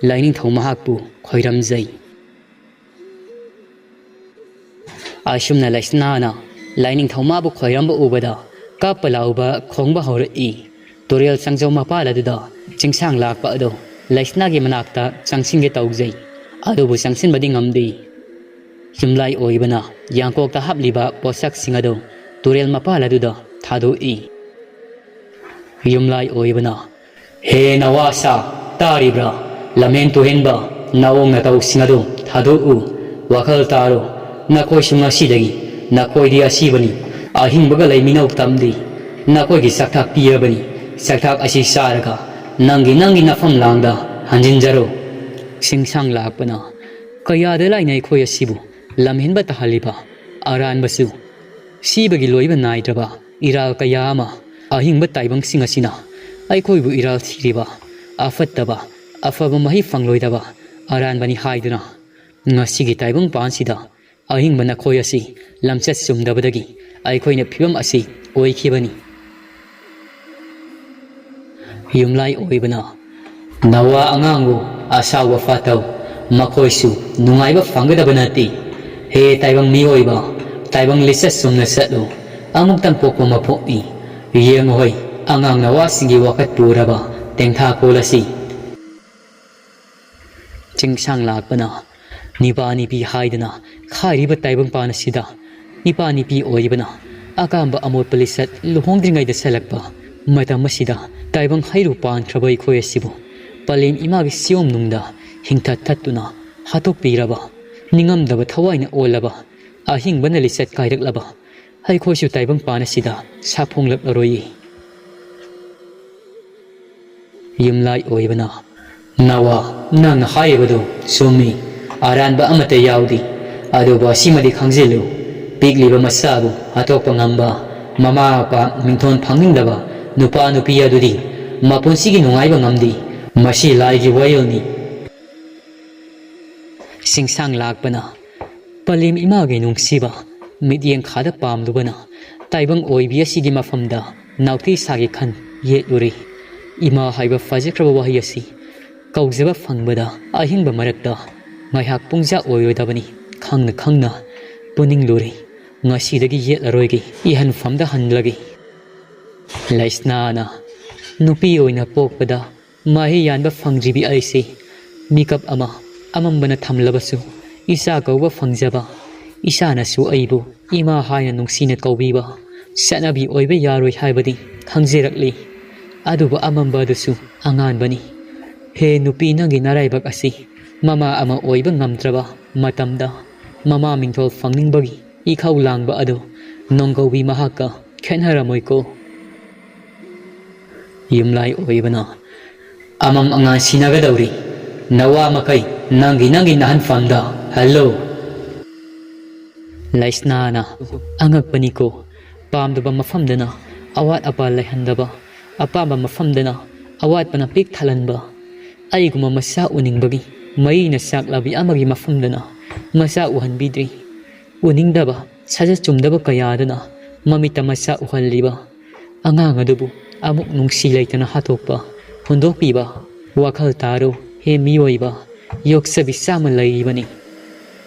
ꯂꯥꯏꯅꯤꯡꯊꯧ ꯃꯍꯥꯛꯄꯨ ꯈꯣꯏꯔꯝꯖꯩ꯫ ꯑꯁꯨꯝꯅ ꯂꯩꯁꯅꯥꯅ ꯂꯥꯏꯅꯤꯡꯊꯧ ꯃꯥꯕꯨ ꯈꯣꯏꯔꯝꯕ ꯎꯕꯗ ꯀꯞꯄ ꯂꯥꯎꯕ ꯈꯣꯡꯕ ꯍꯧꯔꯛꯏ꯫ ꯇꯨꯔꯦꯜ ꯆꯪꯖꯧ ꯃꯄꯥꯜ ꯑꯗꯨꯗ ꯆꯤꯡꯁꯥꯡ ꯂꯥꯛꯄ ꯑꯗꯨ ꯂꯩꯁꯅꯥꯒꯤ ꯃꯅꯥꯛꯇ ꯆꯪꯁꯤꯟꯒꯦ ꯇꯧꯖꯩ꯫ ꯑꯗꯨꯕꯨ ꯆꯪꯁꯤꯟꯕꯗꯤ ꯉꯝꯗꯦ꯫ ꯌꯨꯝꯂꯥꯏ ꯑꯣꯏꯕꯅ ꯌꯥꯡꯀꯣꯛꯇ ꯍꯥꯞꯂꯤꯕ ꯄꯣꯠꯁꯛꯁꯤꯡ ꯑꯗꯨ ꯇꯨꯔꯦꯜ ꯃꯄꯥꯜ ꯑꯗꯨꯗ ꯊꯥꯗꯣꯛꯏ꯫ ꯌꯨꯝꯂꯥꯏ ꯑꯣꯏꯕꯅ, "ꯍꯦ ꯅꯋꯥꯁꯥ, ꯇꯥꯔꯤꯕ꯭ꯔꯥ? ꯂꯝꯍꯦꯟ ꯇꯨꯍꯦꯟꯕ ꯅꯑꯣꯡ ꯅꯇꯧꯁꯤꯡ ꯑꯗꯨ ꯊꯥꯗꯣꯛꯎ꯫ ꯋꯥꯈꯜ ꯇꯥꯔꯣ꯫ ꯅꯈꯣꯏꯁꯨ ꯉꯁꯤꯗꯒꯤ ꯅꯈꯣꯏꯗꯤ ꯑꯁꯤꯕꯅꯤ, ꯑꯍꯤꯡꯕꯒ ꯂꯩꯃꯤꯟꯅꯧ ꯇꯝꯗꯤ꯫ ꯅꯈꯣꯏꯒꯤ ꯆꯥꯛꯊꯥꯛ ꯄꯤꯔꯕꯅꯤ, ꯆꯥꯛꯊꯥꯛ ꯑꯁꯤ ꯆꯥꯔꯒ ꯅꯪꯒꯤ ꯅꯪꯒꯤ ꯅꯐꯝ ꯂꯥꯡꯗ ꯍꯟꯖꯤꯟꯖꯔꯣ꯫ ꯆꯤꯡꯁꯥꯡ ꯂꯥꯛꯄꯅ ꯀꯌꯥꯗ ꯂꯥꯏꯅ ꯑꯩꯈꯣꯏ ꯑꯁꯤꯕꯨ ꯂꯝꯍꯦꯟꯕ ꯇꯥꯍꯜꯂꯤꯕ ꯑꯔꯥꯟꯕꯁꯨ ꯁꯤꯕꯒꯤ ꯂꯣꯏꯕ ꯅꯥꯏꯗ꯭ꯔꯕ ꯏꯔꯥꯜ ꯀꯌꯥ ꯑꯃ ꯑꯍꯤꯡꯕ ꯇꯥꯏꯕꯪꯁꯤꯡ ꯑꯁꯤꯅ ꯑꯩꯈꯣꯏꯕꯨ ꯏꯔꯥꯜ ꯊꯤꯔꯤꯕ ꯑꯐꯠꯇꯕ, ꯑꯐꯕ ꯃꯍꯩ ꯐꯪꯂꯣꯏꯗꯕ ꯑꯔꯥꯟꯕꯅꯤ ꯍꯥꯏꯗꯨꯅ ꯉꯁꯤꯒꯤ ꯇꯥꯏꯕꯪ ꯄꯥꯟꯁꯤꯗ ꯑꯍꯤꯡꯕ ꯅꯈꯣꯏ ꯑꯁꯤ ꯂꯝꯆꯠ ꯆꯨꯝꯗꯕꯗꯒꯤ ꯑꯩꯈꯣꯏꯅ ꯐꯤꯕꯝ ꯑꯁꯤ ꯑꯣꯏꯈꯤꯕꯅꯤ꯫ ꯌꯨꯝꯂꯥꯏ ꯑꯣꯏꯕꯅ, "ꯅꯋꯥ ꯑꯉꯥꯡꯕꯨ ꯑꯁꯥꯎꯕ ꯐꯥꯊꯧ, ꯃꯈꯣꯏꯁꯨ ꯅꯨꯡꯉꯥꯏꯕ ꯐꯪꯒꯗꯕ ꯅꯠꯇꯦ꯫ ꯍꯦ ꯇꯥꯏꯕꯪ ꯃꯤꯑꯣꯏꯕ, ꯇꯥꯏꯕꯪ ꯂꯤꯆꯠ ꯆꯨꯝꯅ ꯆꯠꯂꯨ, ꯑꯃꯨꯛꯇꯪ ꯄꯣꯛꯄ ꯃꯄꯣꯛꯅꯤ꯫ ꯌꯦꯡꯉꯨꯍꯩ, ꯑꯉꯥꯡ ꯅꯋꯥꯁꯤꯡꯒꯤ ꯋꯥꯈꯠ ꯄꯨꯔꯕ ꯇꯦꯡꯊꯥ ꯀꯣꯜ ꯑꯁꯤ"꯫ ꯆꯤꯡꯁꯥꯡ ꯂꯥꯛꯄꯅ ꯅꯤꯄꯥ ꯅꯤꯄꯤ ꯍꯥꯏꯗꯅ ꯈꯥꯏꯔꯤꯕ ꯇꯥꯏꯕꯪꯄꯥꯟ ꯑꯁꯤꯗ ꯅꯤꯄꯥ ꯅꯤꯄꯤ ꯑꯣꯏꯕꯅ ꯑꯀꯥꯝꯕ ꯑꯃꯣꯠꯄ ꯂꯤꯆꯠ ꯂꯨꯍꯣꯡꯗ꯭ꯔꯤꯉꯩꯗ ꯆꯠꯂꯛꯄ ꯃꯇꯝ ꯑꯁꯤꯗ ꯇꯥꯏꯕꯪ ꯍꯩꯔꯨ ꯄꯥꯟꯈ꯭ꯔꯕ ꯑꯩꯈꯣꯏ ꯑꯁꯤꯕꯨ ꯄꯂꯦꯝ ꯏꯃꯥꯒꯤ ꯁꯤꯌꯣꯝꯅꯨꯡꯗ ꯍꯤꯡꯊꯠ ꯊꯠꯇꯨꯅ ꯍꯥꯠꯇꯣꯛꯄꯤꯔꯕ, ꯅꯤꯡꯉꯝꯗꯕ ꯊꯋꯥꯏꯅ ꯑꯣꯜꯂꯕ, ꯑꯍꯤꯡꯕꯅ ꯂꯤꯆꯠ ꯀꯥꯏꯔꯛꯂꯕ ꯑꯩꯈꯣꯏꯁꯨ ꯇꯥꯏꯕꯪꯄꯥꯟ ꯑꯁꯤꯗ ꯁꯥꯐꯣꯡꯂꯛꯂꯔꯣꯏꯌꯦ꯫ ꯌꯨꯝꯂꯥꯏ ꯑꯣꯏꯕꯅ, "ꯅꯋꯥ, ꯅꯪꯅ ꯍꯥꯏꯔꯤꯕꯗꯨ ꯆꯨꯝꯃꯤ, ꯑꯔꯥꯟꯕ ꯑꯃꯠꯇ ꯌꯥꯎꯗꯦ꯫ ꯑꯗꯨꯕꯨ ꯑꯁꯤꯃꯗꯤ ꯈꯪꯖꯤꯜꯂꯨ, ꯄꯤꯛꯂꯤꯕ ꯃꯆꯥꯕꯨ ꯍꯥꯠꯇꯣꯛꯄ ꯉꯝꯕ, ꯃꯃꯥ ꯃꯄꯥ ꯃꯤꯡꯊꯣꯟ ꯐꯪꯅꯤꯡꯗꯕ ꯅꯨꯄꯥ ꯅꯨꯄꯤ ꯑꯗꯨꯗꯤ ꯃꯄꯨꯟꯁꯤꯒꯤ ꯅꯨꯡꯉꯥꯏꯕ ꯉꯝꯗꯦ꯫ ꯃꯁꯤ ꯂꯥꯏꯒꯤ ꯋꯥꯌꯦꯜꯅꯤ"꯫ ꯆꯤꯡꯁꯥꯡ ꯂꯥꯛꯄꯅ ꯄꯂꯦꯝ ꯏꯃꯥꯒꯤ ꯅꯨꯡꯁꯤꯕ ꯃꯤꯠꯌꯦꯡ ꯈꯥꯗ ꯄꯥꯝꯂꯨꯕꯅ ꯇꯥꯏꯕꯪ ꯑꯣꯏꯕꯤ ꯑꯁꯤꯒꯤ ꯃꯐꯝꯗ ꯅꯥꯎꯇꯤ ꯁꯥꯒꯤ ꯈꯟ ꯌꯦꯠꯂꯨꯔꯦ꯫ ꯏꯃꯥ ꯍꯥꯏꯕ ꯐꯖꯈ꯭ꯔꯕ ꯋꯥꯍꯩ ꯑꯁꯤ ꯀꯧꯖꯕ ꯐꯪꯕꯗ ꯑꯍꯤꯡꯕ ꯃꯔꯛꯇ ꯉꯥꯏꯍꯥꯛ ꯄꯨꯡꯖꯥ ꯑꯣꯏꯔꯣꯏꯗꯕꯅꯤ ꯈꯪꯅ ꯈꯪꯅ ꯄꯨꯅꯤꯡꯂꯨꯔꯦ꯫ ꯉꯁꯤꯗꯒꯤ ꯌꯦꯠꯂꯔꯣꯏꯒꯦ, ꯏꯍꯟꯐꯝꯗ ꯍꯜꯂꯒꯦ꯫ ꯂꯩꯁꯅꯥꯅ ꯅꯨꯄꯤ ꯑꯣꯏꯅ ꯄꯣꯛꯄꯗ ꯃꯍꯩ ꯌꯥꯟꯕ ꯐꯪꯗ꯭ꯔꯤꯕꯤ ꯑꯩꯁꯦ ꯃꯤꯀꯞ ꯑꯃ ꯑꯃꯝꯕꯅ ꯊꯝꯂꯕꯁꯨ ꯏꯆꯥ ꯀꯧꯕ ꯐꯪꯖꯕ, ꯏꯆꯥꯅꯁꯨ ꯑꯩꯕꯨ ꯏꯃꯥ ꯍꯥꯏꯅ ꯅꯨꯡꯁꯤꯅ ꯀꯧꯕꯤꯕ ꯆꯠꯅꯕꯤ ꯑꯣꯏꯕ ꯌꯥꯔꯣꯏ ꯍꯥꯏꯕꯗꯤ ꯈꯪꯖꯔꯛꯂꯤ꯫ ꯑꯗꯨꯕꯨ ꯑꯃꯝꯕ ꯑꯗꯨꯁꯨ ꯑꯉꯥꯟꯕꯅꯤ꯫ ꯍꯦ ꯅꯨꯄꯤ, ꯅꯪꯒꯤ ꯅꯔꯥꯏꯕꯛ ꯑꯁꯤ ꯃꯃꯥ ꯑꯃ ꯑꯣꯏꯕ ꯉꯝꯗ꯭ꯔꯕ ꯃꯇꯝꯗ ꯃꯃꯥ ꯃꯤꯡꯊꯣꯜ ꯐꯪꯅꯤꯡꯕꯒꯤ ꯏꯈꯧ ꯂꯥꯡꯕ ꯑꯗꯨ ꯅꯣꯡꯒꯧꯕꯤ ꯃꯍꯥꯛꯀ ꯈꯦꯠꯅꯔꯝꯃꯣꯏꯀꯣ꯫ ꯌꯨꯝꯂꯥꯏ ꯑꯣꯏꯕꯅ, "ꯑꯃꯝ ꯑꯉꯥꯟ ꯁꯤꯟꯅꯒꯗꯧꯔꯤ꯫ ꯅꯋꯥ ꯃꯈꯩ ꯅꯪꯒꯤ ꯅꯪꯒꯤ ꯅꯍꯟꯐꯝꯗ ꯍꯜꯂꯨ꯫" ꯂꯩꯁꯅꯥꯅ, "ꯑꯉꯛꯄꯅꯤꯀꯣ, ꯄꯥꯝꯗꯕ ꯃꯐꯝꯗꯅ ꯑꯋꯥꯠ ꯑꯄꯥ ꯂꯩꯍꯟꯗꯕ, ꯑꯄꯥꯝꯕ ꯃꯐꯝꯗꯅ ꯑꯋꯥꯠꯄꯅ ꯄꯤꯛ ꯊꯜꯍꯟꯕ꯫ ꯑꯩꯒꯨꯝꯕ ꯃꯆꯥ ꯎꯅꯤꯡꯕꯒꯤ ꯃꯩꯅ ꯆꯥꯛꯂꯕꯤ ꯑꯃꯒꯤ ꯃꯐꯝꯗꯅ ꯃꯆꯥ ꯎꯍꯟꯕꯤꯗ꯭ꯔꯤ꯫ ꯎꯅꯤꯡꯗꯕ, ꯁꯥꯖꯠ ꯆꯨꯝꯗꯕ ꯀꯌꯥꯗꯨꯅ ꯃꯃꯤꯠꯇ ꯃꯆꯥ ꯎꯍꯜꯂꯤꯕ ꯑꯉꯥꯡ ꯑꯗꯨꯕꯨ ꯑꯃꯨꯛ ꯅꯨꯡꯁꯤ ꯂꯩꯇꯅ ꯍꯥꯠꯇꯣꯛꯄ, ꯍꯨꯟꯗꯣꯛꯄꯤꯕ, ꯋꯥꯈꯜ ꯇꯥꯔꯣ ꯍꯦ ꯃꯤꯑꯣꯏꯕ, ꯌꯣꯛꯆꯕꯤ ꯆꯥꯝꯃ ꯂꯩꯔꯤꯕꯅꯤ꯫"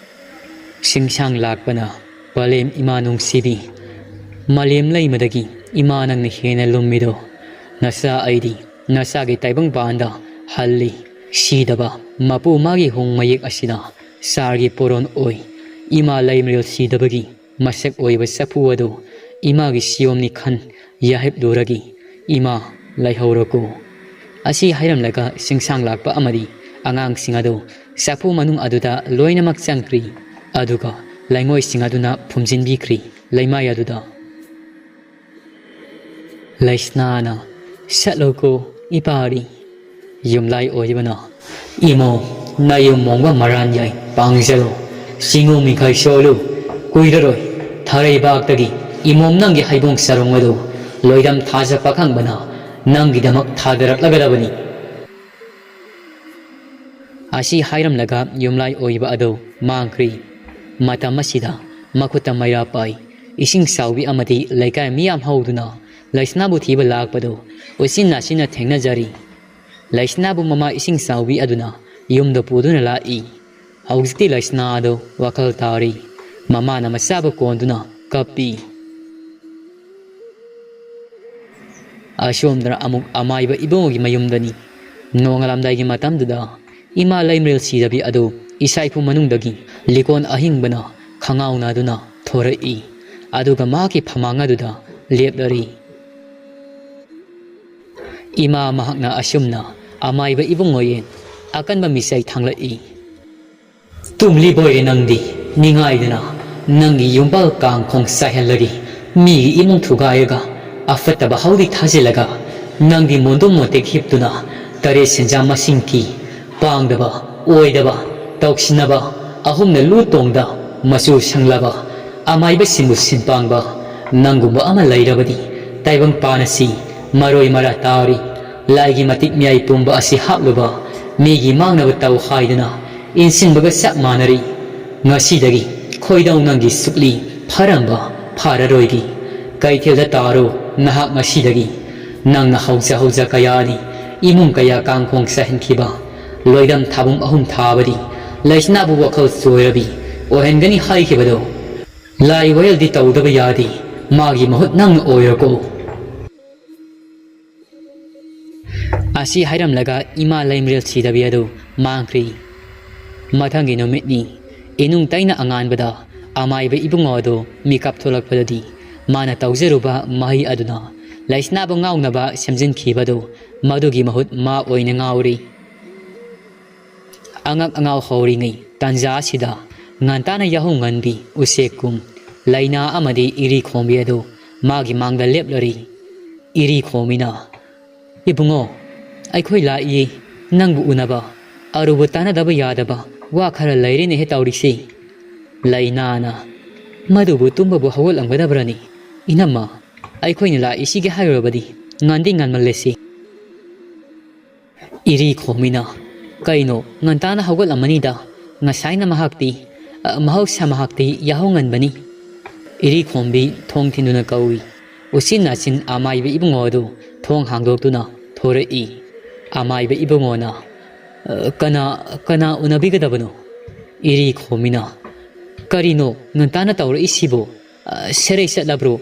ꯆꯤꯡꯁꯥꯡ ꯂꯥꯛꯄꯅ, "ꯄꯂꯦꯝ ꯏꯃꯥ ꯅꯨꯡꯁꯤꯕꯤ, ꯃꯥꯂꯦꯝ ꯂꯩꯃꯗꯒꯤ ꯏꯃꯥ ꯅꯪꯅ ꯍꯦꯟꯅ ꯂꯨꯝꯃꯤꯗꯣ꯫ ꯅꯆꯥ ꯑꯩꯗꯤ ꯅꯆꯥꯒꯤ ꯇꯥꯏꯕꯪꯄꯥꯟꯗ ꯍꯜꯂꯤ꯫ ꯁꯤꯗꯕ ꯃꯄꯨ ꯃꯥꯒꯤ ꯍꯣꯡ ꯃꯌꯦꯛ ꯑꯁꯤꯅ ꯆꯥꯔꯒꯤ ꯄꯣꯔꯣꯟ ꯑꯣꯏ꯫ ꯏꯃꯥ ꯂꯩꯃꯔꯦꯜ ꯁꯤꯗꯕꯒꯤ ꯃꯁꯛ ꯑꯣꯏꯕ ꯆꯐꯨ ꯑꯗꯨ ꯏꯃꯥꯒꯤ ꯁꯤꯌꯣꯝꯅꯤ ꯈꯟ ꯌꯥꯍꯤꯞꯂꯨꯔꯒꯤ ꯏꯃꯥ ꯂꯩꯍꯧꯔꯣꯀꯣ꯫" ꯑꯁꯤ ꯍꯥꯏꯔꯝꯂꯒ ꯆꯤꯡꯁꯥꯡ ꯂꯥꯛꯄ ꯑꯃꯗꯤ ꯑꯉꯥꯡꯁꯤꯡ ꯑꯗꯨ ꯆꯐꯨ ꯃꯅꯨꯡ ꯑꯗꯨꯗ ꯂꯣꯏꯅꯃꯛ ꯆꯪꯈ꯭ꯔꯤ꯫ ꯑꯗꯨꯒ ꯂꯩꯉꯣꯏꯁꯤꯡ ꯑꯗꯨꯅ ꯐꯨꯝꯖꯤꯟꯕꯤꯈ꯭ꯔꯤ ꯂꯩꯃꯥꯏ ꯑꯗꯨꯗ꯫ ꯂꯩꯁꯅꯥꯅ, "ꯆꯠꯂꯣꯀꯣ ꯏꯄꯥꯔꯤ꯫" ꯌꯨꯝꯂꯥꯏ ꯑꯣꯏꯕꯅ, "ꯏꯃꯧ, ꯅꯌꯨꯝ ꯃꯣꯡꯕ ꯃꯔꯥꯟ ꯌꯥꯏ, ꯄꯥꯡꯖꯔꯣ꯫ ꯆꯤꯡꯉꯨ ꯃꯤꯈꯥꯏ ꯁꯣꯜꯂꯨ꯫ ꯀꯨꯏꯔꯔꯣꯏ, ꯊꯥꯔꯩꯕꯥꯛꯇꯒꯤ ꯏꯃꯣꯝ ꯅꯪꯒꯤ ꯍꯩꯕꯣꯡ ꯆꯔꯣꯡ ꯑꯗꯨ ꯂꯣꯏꯔꯝ ꯊꯥꯖ ꯄꯥꯈꯪꯕꯅ ꯅꯪꯒꯤꯗꯃꯛ ꯊꯥꯗꯔꯛꯂꯒꯗꯕꯅꯤ꯫" ꯑꯁꯤ ꯍꯥꯏꯔꯝꯂꯒ ꯌꯨꯝꯂꯥꯏ ꯑꯣꯏꯕ ꯑꯗꯨ ꯃꯥꯡꯈ꯭ꯔꯤ꯫ ꯃꯇꯝ ꯑꯁꯤꯗ ꯃꯈꯨꯠꯇ ꯃꯩꯔꯥ ꯄꯥꯏ꯫ ꯏꯁꯤꯡ ꯆꯥꯎꯕꯤ ꯑꯃꯗꯤ ꯂꯩꯀꯥꯏ ꯃꯤꯌꯥꯝ ꯍꯧꯗꯨꯅ ꯂꯩꯁꯅꯥꯕꯨ ꯊꯤꯕ ꯂꯥꯛꯄꯗꯨ ꯎꯆꯤꯟ ꯅꯥꯆꯤꯟꯅ ꯊꯦꯡꯅꯖꯔꯤ꯫ ꯂꯩꯁꯅꯥꯕꯨ ꯃꯃꯥ ꯏꯁꯤꯡ ꯆꯥꯎꯕꯤ ꯑꯗꯨꯅ ꯌꯨꯝꯗ ꯄꯨꯗꯨꯅ ꯂꯥꯛꯏ꯫ ꯍꯧꯖꯤꯛꯇꯤ ꯂꯩꯁꯅꯥ ꯑꯗꯨ ꯋꯥꯈꯜ ꯇꯥꯔꯤ꯫ ꯃꯃꯥꯅ ꯃꯆꯥꯕꯨ ꯀꯣꯟꯗꯨꯅ ꯀꯞꯄꯤ꯫ ꯑꯁꯣꯝꯗꯅ ꯑꯃꯨꯛ ꯑꯃꯥꯏꯕ ꯏꯕꯨꯡꯉꯣꯒꯤ ꯃꯌꯨꯝꯗꯅꯤ꯫ ꯅꯣꯡꯉꯥꯜꯂꯝꯗꯥꯏꯒꯤ ꯃꯇꯝꯗꯨꯗ ꯏꯃꯥ ꯂꯩꯃꯔꯦꯜ ꯁꯤꯗꯕꯤ ꯑꯗꯨ ꯏꯁꯥ ꯏꯐꯨ ꯃꯅꯨꯡꯗꯒꯤ ꯂꯤꯀꯣꯟ ꯑꯍꯤꯡꯕꯅ ꯈꯪꯉꯥꯎꯅꯗꯨꯅ ꯊꯣꯔꯛꯏ꯫ ꯑꯗꯨꯒ ꯃꯍꯥꯛꯀꯤ ꯐꯃꯥꯡ ꯑꯗꯨꯗ ꯂꯦꯞꯂꯔꯤ꯫ ꯏꯃꯥ ꯃꯍꯥꯛꯅ ꯑꯁꯨꯝꯅ ꯑꯃꯥꯏꯕ ꯏꯕꯨꯡꯉꯣ ꯌꯦꯟ ꯑꯀꯟꯕ ꯃꯤꯆꯩ ꯊꯥꯡꯂꯛꯏ꯫ "ꯇꯨꯝꯂꯤꯕꯣꯏꯔꯦ ꯅꯪꯗꯤ, ꯅꯤꯡꯉꯥꯏꯗꯅ ꯅꯪꯒꯤ ꯌꯨꯝꯕꯥꯜ ꯀꯥꯡꯈꯣꯡ ꯆꯥꯏꯍꯜꯂꯒꯦ꯫ ꯃꯤꯒꯤ ꯏꯃꯨꯡ ꯊꯨꯒꯥꯏꯔꯒ, ꯑꯐꯠꯇꯕ ꯍꯧꯗꯤ ꯊꯥꯖꯤꯜꯂꯒ, ꯅꯪꯗꯤ ꯃꯣꯟꯗꯨꯝ ꯃꯣꯟꯇꯦꯛ ꯍꯤꯞꯇꯨꯅ ꯇꯔꯦꯠ ꯁꯦꯟꯖꯥ ꯃꯁꯤꯡ ꯀꯤ꯫ ꯄꯥꯡꯗꯕ, ꯑꯣꯏꯗꯕ, ꯇꯧꯁꯤꯟꯅꯕ, ꯑꯍꯨꯝꯅ ꯂꯨ ꯇꯣꯡꯗ ꯃꯆꯨ ꯁꯪꯂꯕ ꯑꯃꯥꯏꯕꯁꯤꯡꯕꯨ ꯁꯤꯟꯄꯥꯡꯕ ꯅꯪꯒꯨꯝꯕ ꯑꯃ ꯂꯩꯔꯕꯗꯤ ꯇꯥꯏꯕꯪ ꯄꯥꯟ ꯑꯁꯤ ꯃꯔꯣꯏ ꯃꯔꯥ ꯇꯥꯔꯤ꯫ ꯂꯥꯏꯒꯤ ꯃꯇꯤꯛ ꯃꯌꯥꯏ ꯄꯨꯝꯕ ꯑꯁꯤ ꯍꯥꯞꯂꯨꯕ ꯃꯤꯒꯤ ꯃꯥꯡꯅꯕ ꯇꯧ ꯍꯥꯏꯗꯨꯅ ꯏꯟꯁꯤꯟꯕꯒ ꯆꯞ ꯃꯥꯟꯅꯔꯤ꯫ ꯉꯁꯤꯗꯒꯤ ꯈꯣꯏꯗꯧ ꯅꯪꯒꯤ ꯁꯨꯛꯂꯤ ꯐꯔꯝꯕ ꯐꯔꯔꯣꯏꯒꯤ꯫ ꯀꯩꯊꯦꯜꯗ ꯇꯥꯔꯣ ꯅꯍꯥꯛ ꯉꯁꯤꯗꯒꯤ꯫ ꯅꯪꯅ ꯍꯧꯖ ꯍꯧꯖ ꯀꯌꯥꯅꯤ ꯏꯃꯨꯡ ꯀꯌꯥ ꯀꯥꯡꯈꯣꯡ ꯆꯥꯏꯍꯟꯈꯤꯕ, ꯂꯣꯏꯗꯝ ꯊꯥꯕꯨꯝ ꯑꯍꯨꯝ ꯊꯥꯕꯗꯤ ꯂꯩꯁꯅꯥꯕꯨ ꯋꯥꯈꯜ ꯆꯣꯏꯔꯕꯤ ꯑꯣꯏꯍꯟꯒꯅꯤ ꯍꯥꯏꯈꯤꯕꯗꯣ꯫ ꯂꯥꯏ ꯋꯥꯌꯦꯜꯗꯤ ꯇꯧꯗꯕ ꯌꯥꯗꯦ, ꯃꯥꯒꯤ ꯃꯍꯨꯠ ꯅꯪꯅ ꯑꯣꯏꯔꯣꯀꯣ꯫ ꯑꯁꯤ ꯍꯥꯏꯔꯝꯂꯒ ꯏꯃꯥ ꯂꯩꯃꯔꯦꯜ ꯁꯤꯗꯕꯤ ꯑꯗꯨ ꯃꯥꯡꯈ꯭ꯔꯤ꯫ ꯃꯊꯪꯒꯤ ꯅꯨꯃꯤꯠꯅꯤ꯫ ꯏꯅꯨꯡ ꯇꯩꯅ ꯑꯉꯥꯟꯕꯗ ꯑꯃꯥꯏꯕ ꯏꯕꯨꯡꯉꯣ ꯑꯗꯨ ꯃꯤꯀꯞ ꯊꯣꯛꯂꯛꯄꯗꯗꯤ ꯃꯥꯅ ꯇꯧꯖꯔꯨꯕ ꯃꯍꯩ ꯑꯗꯨꯅ ꯂꯩꯁꯅꯥꯕ ꯉꯥꯎꯅꯕ ꯁꯦꯝꯖꯤꯟꯈꯤꯕꯗꯨ ꯃꯗꯨꯒꯤ ꯃꯍꯨꯠ ꯃꯥ ꯑꯣꯏꯅ ꯉꯥꯎꯔꯤ꯫ ꯑꯉꯛ ꯑꯉꯥꯎ ꯍꯧꯔꯤꯉꯩ ꯇꯥꯟꯖꯥ ꯑꯁꯤꯗ ꯉꯟꯇꯥꯅ ꯌꯥꯍꯧ ꯉꯟꯕꯤ ꯎꯆꯦꯛꯀꯨꯝ ꯂꯩꯅꯥ ꯑꯃꯗꯤ ꯏꯔꯤ ꯈꯣꯝꯕꯤ ꯑꯗꯨ ꯃꯥꯒꯤ ꯃꯥꯡꯗ ꯂꯦꯞꯂꯔꯤ꯫ ꯏꯔꯤ ꯈꯣꯝꯕꯤꯅ, "ꯏꯕꯨꯡꯉꯣ, ꯑꯩꯈꯣꯏ ꯂꯥꯛꯏ, ꯅꯪꯕꯨ ꯎꯅꯕ꯫ ꯑꯔꯨꯕ ꯇꯥꯟꯅꯗꯕ ꯌꯥꯗꯕ ꯋꯥ ꯈꯔ ꯂꯩꯔꯦꯅꯦꯍꯦ ꯇꯧꯔꯤꯁꯤ꯫" ꯂꯩꯅꯥꯅ, "ꯃꯗꯨꯕꯨ ꯇꯨꯝꯕꯕꯨ ꯍꯧꯒꯠꯂꯝꯒꯗꯕ꯭ꯔꯅꯤ? ꯏꯅꯝꯃ, ꯑꯩꯈꯣꯏꯅ ꯂꯥꯛꯏꯁꯤꯒꯤ ꯍꯥꯏꯔꯨꯔꯕꯗꯤ ꯉꯟꯗꯤ ꯉꯟꯃꯜꯂꯦꯁꯤ꯫" ꯏꯔꯤ ꯈꯣꯝꯕꯤꯅ, "ꯀꯩꯅꯣ, ꯉꯟꯇꯥꯅ ꯍꯧꯒꯠꯂꯝꯃꯅꯤꯗ꯫ ꯉꯁꯥꯏꯅ ꯃꯍꯥꯛꯇꯤ, ꯑ, ꯃꯍꯧꯁꯥ ꯃꯍꯥꯛꯇꯤ ꯌꯥꯍꯧ ꯉꯟꯕꯅꯤ꯫" ꯏꯔꯤ ꯈꯣꯝꯕꯤ ꯊꯣꯡ ꯊꯤꯟꯗꯨꯅ ꯀꯧꯏ꯫ ꯎꯆꯤꯟ ꯅꯥꯆꯤꯟ ꯑꯃꯥꯏꯕ ꯏꯕꯨꯡꯉꯣ ꯑꯗꯨ ꯊꯣꯡ ꯍꯥꯡꯗꯣꯛꯇꯨꯅ ꯊꯣꯔꯛꯏ꯫ ꯑꯃꯥꯏꯕ ꯏꯕꯨꯡꯉꯣꯅ, "ꯑ, ꯀꯅꯥ, ꯀꯅꯥ ꯎꯅꯕꯤꯒꯗꯕꯅꯣ?" ꯏꯔꯤ ꯈꯣꯝꯕꯤꯅ, "ꯀꯔꯤꯅꯣ ꯉꯟꯇꯥꯅ ꯇꯧꯔꯛꯏꯁꯤꯕꯨ? ꯑ, ꯁꯦꯔꯩ ꯆꯠꯂꯕ꯭ꯔꯣ?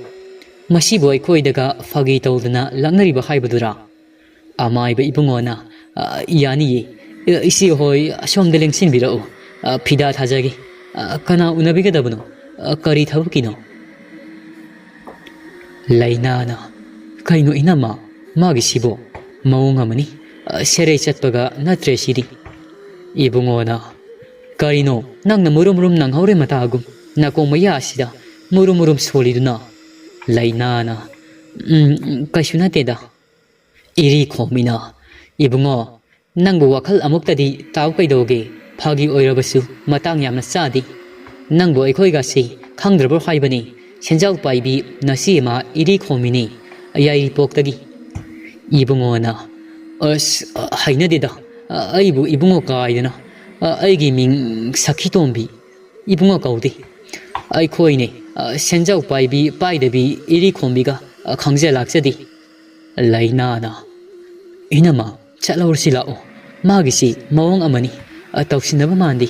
ꯃꯁꯤꯕꯨ ꯑꯩꯈꯣꯏꯗꯒ ꯐꯥꯒꯤ ꯇꯧꯗꯅ ꯂꯥꯛꯅꯔꯤꯕ ꯍꯥꯏꯕꯗꯨꯔꯥ?" ꯑꯃꯥꯏꯕ ꯏꯕꯨꯡꯉꯣꯅ, "ꯑ, ꯌꯥꯅꯤꯌꯦ꯫ ꯑ, ꯏꯆꯦ ꯍꯣꯏ ꯑꯁꯣꯝꯗ ꯂꯦꯡꯁꯤꯟꯕꯤꯔꯛꯎ꯫ ꯑ, ꯐꯤꯗꯥ ꯊꯥꯖꯒꯦ꯫ ꯑ, ꯀꯅꯥ ꯎꯅꯕꯤꯒꯗꯕꯅꯣ? ꯑ, ꯀꯔꯤ ꯊꯕꯛꯀꯤꯅꯣ?" ꯂꯩꯅꯥꯅ, "ꯀꯩꯅꯣ ꯏꯅꯝꯃ, ꯃꯥꯒꯤꯁꯤꯕꯣ? ꯃꯑꯣꯡ ꯑꯃꯅꯤ꯫ ꯑ, ꯁꯦꯔꯩ ꯆꯠꯄꯒ ꯅꯠꯇ꯭ꯔꯦ ꯁꯤꯗꯤ꯫" ꯏꯕꯨꯡꯉꯣꯅ, "ꯀꯔꯤꯅꯣ ꯅꯪꯅ ꯃꯨꯔꯨꯝ ꯃꯨꯔꯨꯝ ꯅꯪꯍꯧꯔꯦ ꯃꯇꯥꯒꯨꯝ ꯅꯥꯀꯣꯡ ꯃꯌꯥꯁꯤꯗ ꯃꯨꯔꯨꯝ ꯃꯨꯔꯨꯝ ꯁꯣꯜꯂꯤꯗꯨꯅ?" ꯂꯩꯅꯥꯅ, "ꯎꯝ, ꯀꯩꯁꯨ ꯅꯠꯇꯦꯗ꯫ ꯏꯔꯤ ꯈꯣꯝꯃꯤꯅ, ꯏꯕꯨꯡꯉꯣ, ꯅꯪꯕꯨ ꯋꯥꯈꯜ ꯑꯃꯨꯛꯇꯗꯤ ꯇꯥꯎ ꯀꯩꯗꯧꯒꯦ? ꯐꯥꯒꯤ ꯑꯣꯏꯔꯕꯁꯨ ꯃꯇꯥꯡ ꯌꯥꯝꯅ ꯆꯥꯗꯦ꯫ ꯅꯪꯕꯨ ꯑꯩꯈꯣꯏꯒꯁꯤ ꯈꯪꯗ꯭ꯔꯕ꯭ꯔꯣ ꯍꯥꯏꯕꯅꯤ? ꯁꯦꯟꯖꯥꯎ ꯄꯥꯏꯕꯤ ꯅꯆꯦ ꯑꯃ ꯏꯔꯤ ꯈꯣꯝꯃꯤꯅꯤ, ꯌꯥꯏꯔꯤꯄꯣꯛꯇꯒꯤ꯫" ꯏꯕꯨꯡꯉꯣꯅ, "ꯑꯁ, ꯍꯩꯅꯗꯦꯗ꯫ ꯑꯩꯕꯨ ꯏꯕꯨꯡꯉꯣ ꯀꯥꯏꯗꯅ꯫ ꯑꯩꯒꯤ ꯃꯤꯡ ꯁꯈꯤꯇꯣꯝꯕꯤ꯫ ꯏꯕꯨꯡꯉꯣ ꯀꯧꯗꯦ꯫ ꯑꯩꯈꯣꯏꯅꯦ, ꯁꯦꯟꯖꯥꯎ ꯄꯥꯏꯕꯤ ꯄꯥꯏꯗꯕꯤ ꯏꯔꯤ ꯈꯣꯝꯕꯤꯒ ꯈꯪꯖ ꯂꯥꯛꯆꯗꯦ꯫" ꯂꯩꯅꯥꯅ, "ꯏꯅꯝꯃ, ꯆꯠꯍꯧꯔꯁꯤ ꯂꯥꯛꯑꯣ꯫ ꯃꯥꯒꯤꯁꯤ ꯃꯑꯣꯡ ꯑꯃꯅꯤ꯫ ꯇꯧꯁꯤꯟꯅꯕ ꯃꯥꯟꯗꯦ꯫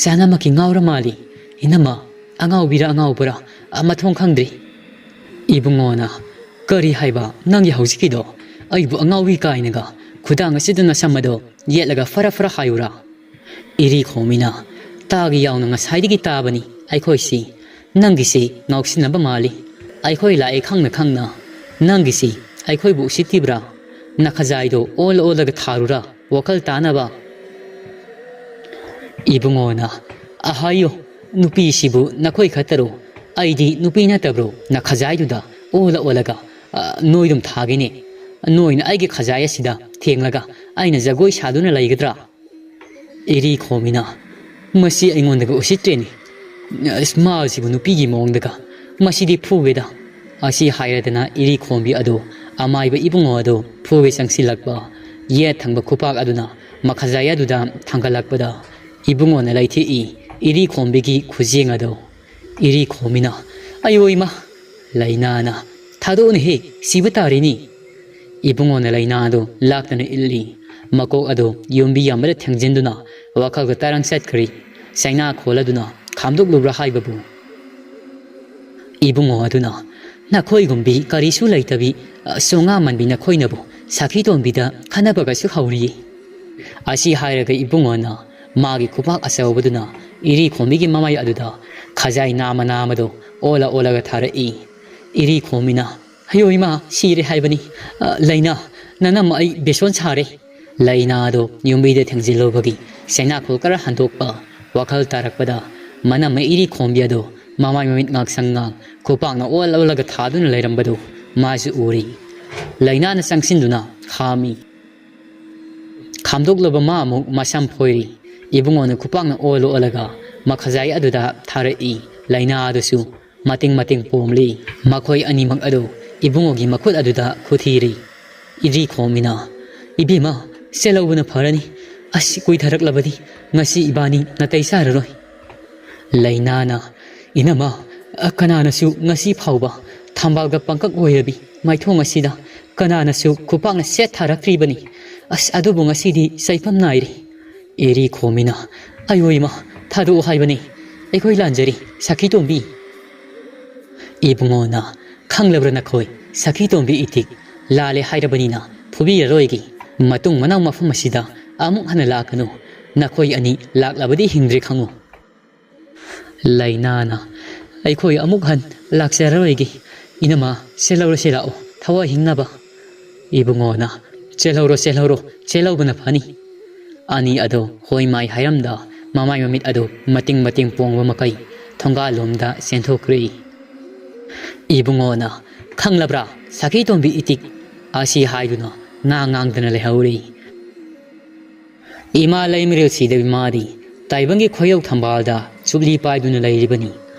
ꯆꯥꯅꯃꯛꯀꯤ ꯉꯥꯎꯔ ꯃꯥꯜꯂꯤ꯫ ꯏꯅꯝꯃ, ꯑꯉꯥꯎꯕꯤꯔ ꯑꯉꯥꯎꯕꯔ ꯃꯊꯣꯡ ꯈꯪꯗ꯭ꯔꯤ꯫" ꯏꯕꯨꯡꯉꯣꯅ, "ꯀꯔꯤ ꯍꯥꯏꯕ ꯅꯪꯒꯤ ꯍꯧꯖꯤꯛꯀꯤꯗꯣ? ꯑꯩꯕꯨ ꯑꯉꯥꯎꯕꯤ ꯀꯥꯏꯅꯒ ꯈꯨꯗꯥꯡ ꯑꯁꯤꯗ ꯅꯁꯝ ꯑꯗꯣ ꯌꯦꯠꯂꯒ ꯐꯔ ꯐꯔ ꯍꯥꯏꯌꯨꯔꯥ?" ꯏꯔꯤ ꯈꯣꯝꯃꯤꯅ, "ꯇꯥꯒꯤ ꯌꯥꯎꯅ ꯉꯁꯥꯏꯗꯒꯤ ꯇꯥꯕꯅꯤ ꯑꯩꯈꯣꯏꯁꯤ꯫ ꯅꯪꯒꯤꯁꯤ ꯉꯥꯎꯁꯤꯟꯅꯕ ꯃꯥꯜꯂꯤ꯫ ꯑꯩꯈꯣꯏ ꯂꯥꯛꯑꯦ ꯈꯪꯅ ꯈꯪꯅ ꯅꯪꯒꯤꯁꯤ ꯑꯩꯈꯣꯏꯕꯨ ꯎꯁꯤꯠꯇꯤꯕ꯭ꯔꯥ? ꯅꯈꯖꯥꯏꯗꯣ ꯑꯣꯜ ꯑꯣꯜꯂꯒ ꯊꯥꯔꯨꯔꯥ ꯋꯥꯈꯜ ꯇꯥꯅꯕ?" ꯏꯕꯨꯡꯉꯣꯅ, "ꯑꯍꯥꯌꯣ, ꯅꯨꯄꯤꯁꯤꯕꯨ ꯅꯈꯣꯏ ꯈꯛꯇꯔꯣ? ꯑꯩꯗꯤ ꯅꯨꯄꯤ ꯅꯠꯇꯕ꯭ꯔꯣ? ꯅꯈꯖꯥꯏꯗꯨꯗ ꯑꯣꯜꯂ ꯑꯣꯜꯂꯒ, ꯑ, ꯅꯣꯏꯗꯨꯝ ꯊꯥꯒꯦꯅꯦ꯫ ꯅꯣꯏꯅ ꯑꯩꯒꯤ ꯈꯖꯥꯏ ꯑꯁꯤꯗ ꯊꯦꯡꯂꯒ ꯑꯩꯅ ꯖꯒꯣꯏ ꯁꯥꯗꯨꯅ ꯂꯩꯒꯗ꯭ꯔꯥ?" ꯏꯔꯤ ꯈꯣꯝꯃꯤꯅ, "ꯃꯁꯤ ꯑꯩꯉꯣꯟꯗꯒ ꯎꯁꯤꯠꯇ꯭ꯔꯦꯅꯦ꯫ ꯑꯁ, ꯃꯥꯁꯤꯕꯨ ꯅꯨꯄꯤꯒꯤ ꯃꯑꯣꯡꯗꯒ꯫ ꯃꯁꯤꯗꯤ ꯐꯨꯒꯦꯗ꯫" ꯑꯁꯤ ꯍꯥꯏꯔꯗꯅ ꯏꯔꯤ ꯈꯣꯝꯕꯤ ꯑꯗꯨ ꯑꯃꯥꯏꯕ ꯏꯕꯨꯡꯉꯣ ꯑꯗꯨ ꯐꯨꯒꯦ ꯆꯪꯁꯤꯜꯂꯛꯄ ꯌꯦꯠ ꯊꯪꯕ ꯈꯨꯄꯥꯛ ꯑꯗꯨꯅ ꯃꯈꯖꯥꯏ ꯑꯗꯨꯗ ꯊꯥꯡꯒꯠꯂꯛꯄꯗ ꯏꯕꯨꯡꯉꯣꯅ ꯂꯩꯊꯦꯛꯏ ꯏꯔꯤ ꯈꯣꯝꯕꯤꯒꯤ ꯈꯨꯖꯦꯡ ꯑꯗꯨ꯫ ꯏꯔꯤ ꯈꯣꯝꯕꯤꯅ, "ꯑꯌꯣ ꯏꯃꯥ!" ꯂꯩꯅꯥꯅ, "ꯊꯥꯗꯣꯛꯎꯅꯦꯍꯦ, ꯁꯤꯕ ꯇꯥꯔꯦꯅꯦ!" ꯏꯕꯨꯡꯉꯣꯅ ꯂꯩꯅꯥ ꯑꯗꯨ ꯂꯥꯛꯇꯅ ꯏꯜꯂꯤ꯫ ꯃꯀꯣꯛ ꯑꯗꯨ ꯌꯨꯝꯕꯤ ꯑꯃꯗ ꯊꯦꯡꯖꯤꯟꯗꯨꯅ ꯋꯥꯈꯜꯒ ꯇꯔꯪ ꯆꯠꯈ꯭ꯔꯤ꯫ ꯆꯩꯅꯥ ꯈꯣꯜꯂꯗꯨꯅ ꯈꯥꯝꯗꯣꯛꯂꯨꯕ꯭ꯔꯥ ꯍꯥꯏꯕꯕꯨ? ꯏꯕꯨꯡꯉꯣ ꯑꯗꯨꯅ, "ꯅꯈꯣꯏꯒꯨꯝꯕꯤ ꯀꯔꯤꯁꯨ ꯂꯩꯇꯕꯤ, ꯑ, ꯆꯣꯉꯥ ꯃꯟꯕꯤ ꯅꯈꯣꯏꯅꯕꯨ ꯁꯥꯈꯤ ꯇꯣꯝꯕꯤꯗ ꯈꯟꯅꯕꯒꯁꯨ ꯍꯧꯔꯤꯌꯦ꯫" ꯑꯁꯤ ꯍꯥꯏꯔꯒ ꯏꯕꯨꯡꯉꯣꯅ ꯃꯥꯒꯤ ꯈꯨꯄꯥꯛ ꯑꯆꯧꯕꯗꯨꯅ ꯏꯔꯤ ꯈꯣꯝꯕꯤꯒꯤ ꯃꯃꯥꯏ ꯑꯗꯨꯗ ꯈꯖꯥꯏ ꯅꯥꯝꯃ ꯅꯥꯝꯃꯗꯣ ꯑꯣꯜꯂ ꯑꯣꯜꯂꯒ ꯊꯥꯔꯛꯏ꯫ ꯏꯔꯤ ꯈꯣꯝꯕꯤꯅ, "ꯑꯌꯣ ꯏꯃꯥ, ꯁꯤꯔꯦ ꯍꯥꯏꯕꯅꯤ꯫ ꯑ, ꯂꯩꯅꯥ, ꯅꯅꯝꯃ ꯑꯩ ꯕꯦꯁꯣꯟ ꯁꯥꯔꯦ꯫" ꯂꯩꯅꯥꯗꯣ ꯌꯨꯝꯕꯤꯗ ꯊꯦꯡꯖꯤꯜꯂꯨꯕꯒꯤ ꯆꯩꯅꯥꯈꯣꯜ ꯈꯔ ꯍꯟꯗꯣꯛꯄ ꯋꯥꯈꯜ ꯇꯥꯔꯛꯄꯗ ꯃꯅꯝꯃ ꯏꯔꯤ ꯈꯣꯝꯕꯤ ꯑꯗꯨ ꯃꯃꯥꯏ ꯃꯃꯤꯠ ꯉꯥꯛꯁꯪ ꯉꯥꯡ ꯈꯨꯄꯥꯛꯅ ꯑꯣꯜ ꯑꯣꯜꯂꯒ ꯊꯥꯗꯨꯅ ꯂꯩꯔꯝꯕꯗꯨ ꯃꯥꯁꯨ ꯎꯔꯤ꯫ ꯂꯩꯅꯥꯅ ꯆꯪꯁꯤꯟꯗꯨꯅ ꯈꯥꯝꯃꯤ꯫ ꯈꯥꯝꯗꯣꯛꯂꯕ ꯃꯥ ꯑꯃꯨꯛ ꯃꯁꯝ ꯐꯣꯏꯔꯤ꯫ ꯏꯕꯨꯡꯉꯣꯅ ꯈꯨꯄꯥꯛꯅ ꯑꯣꯜ ꯑꯣꯜꯂꯒ ꯃꯈꯖꯥꯏ ꯑꯗꯨꯗ ꯊꯥꯔꯛꯏ꯫ ꯂꯩꯅꯥ ꯑꯗꯨꯁꯨ ꯃꯇꯤꯡ ꯃꯇꯤꯡ ꯄꯣꯝꯂꯤ꯫ ꯃꯈꯣꯏ ꯑꯅꯤꯃꯛ ꯑꯗꯨ ꯏꯕꯨꯡꯉꯣꯒꯤ ꯃꯈꯨꯠ ꯑꯗꯨꯗ ꯈꯨꯊꯤꯔꯤ꯫ ꯏꯔꯤ ꯈꯣꯝꯃꯤꯅ, "ꯏꯕꯦꯝꯃ, ꯆꯦꯜꯍꯧꯕꯅ ꯐꯔꯅꯤ꯫ ꯑꯁ, ꯀꯨꯏꯊꯔꯛꯂꯕꯗꯤ ꯉꯁꯤ ꯏꯕꯥꯅꯤ ꯅꯥꯇꯩ ꯆꯥꯔꯔꯣꯏ꯫" ꯂꯩꯅꯥꯅ, "ꯏꯅꯝꯃ, ꯑ, ꯀꯅꯥꯅꯁꯨ ꯉꯁꯤ ꯐꯥꯎꯕ ꯊꯝꯕꯥꯜꯒ ꯄꯪꯀꯛ ꯑꯣꯏꯔꯕꯤ ꯃꯥꯏꯊꯣꯡ ꯑꯁꯤꯗ ꯀꯅꯥꯅꯁꯨ ꯈꯨꯄꯥꯛꯅ ꯁꯦꯠ ꯊꯥꯔꯛꯇ꯭ꯔꯤꯕꯅꯤ꯫ ꯑꯁ, ꯑꯗꯨꯕꯨ ꯉꯁꯤꯗꯤ ꯆꯩꯐꯝ ꯅꯥꯏꯔꯦ꯫" ꯏꯔꯤ ꯈꯣꯝꯃꯤꯅ, "ꯑꯌꯣ ꯏꯃꯥ, ꯊꯥꯗꯣꯛꯑꯣ ꯍꯥꯏꯕꯅꯤ꯫ ꯑꯩꯈꯣꯏ ꯂꯥꯟꯖꯔꯦ, ꯁꯈꯤꯇꯣꯝꯕꯤ꯫" ꯏꯕꯨꯡꯉꯣꯅ, "ꯈꯪꯂꯕ꯭ꯔꯥ ꯅꯈꯣꯏ, ꯁꯈꯤꯇꯣꯝꯕꯤ ꯏꯇꯤꯛ, ꯂꯥꯜꯂꯦ ꯍꯥꯏꯔꯕꯅꯤꯅ ꯐꯨꯕꯤꯔꯔꯣꯏꯒꯦ꯫ ꯃꯇꯨꯡ ꯃꯅꯥꯎ ꯃꯐꯝ ꯑꯁꯤꯗ ꯑꯃꯨꯛ ꯍꯟꯅ ꯂꯥꯛꯀꯅꯨ꯫ ꯅꯈꯣꯏ ꯑꯅꯤ ꯂꯥꯛꯂꯕꯗꯤ ꯍꯤꯡꯗ꯭ꯔꯦ ꯈꯪꯉꯨ꯫" ꯂꯩꯅꯥꯅ, "ꯑꯩꯈꯣꯏ ꯑꯃꯨꯛ ꯍꯟ ꯂꯥꯛꯆꯔꯔꯣꯏꯒꯦ꯫ ꯏꯅꯝꯃ, ꯆꯦꯜꯍꯧꯔꯁꯤ ꯂꯥꯛꯑꯣ, ꯊꯋꯥꯏ ꯍꯤꯡꯅꯕ꯫" ꯏꯕꯨꯡꯉꯣꯅ, "ꯆꯦꯜꯍꯧꯔꯣ, ꯆꯦꯜꯍꯧꯔꯣ, ꯆꯦꯜꯍꯧꯕꯅ ꯐꯅꯤ꯫" ꯑꯅꯤ ꯑꯗꯨ ꯍꯣꯏ ꯃꯥꯏ ꯍꯥꯏꯔꯝꯗ ꯃꯃꯥꯏ ꯃꯃꯤꯠ ꯑꯗꯨ ꯃꯇꯤꯡ ꯃꯇꯤꯡ ꯄꯣꯡꯕ ꯃꯈꯩ ꯊꯣꯡꯒꯥꯜꯂꯣꯝꯗ ꯆꯦꯟꯊꯣꯛꯈ꯭ꯔꯦ꯫ ꯏꯕꯨꯡꯉꯣꯅ, "ꯈꯪꯂꯕ꯭ꯔꯥ, ꯁꯈꯤꯇꯣꯝꯕꯤ ꯏꯇꯤꯛ?" ꯑꯁꯤ ꯍꯥꯏꯗꯨꯅ ꯉꯥꯡ ꯉꯥꯡꯗꯅ ꯂꯩꯍꯧꯔꯤ꯫ ꯏꯃꯥ ꯂꯩꯃꯔꯦꯜ ꯁꯤꯗꯕꯤ ꯃꯥꯗꯤ ꯇꯥꯏꯕꯪꯒꯤ ꯈꯣꯏꯌꯧ ꯊꯝꯕꯥꯜꯗ ꯆꯨꯞꯂꯤ ꯄꯥꯏꯗꯨꯅ ꯂꯩꯔꯤꯕꯅꯤ꯫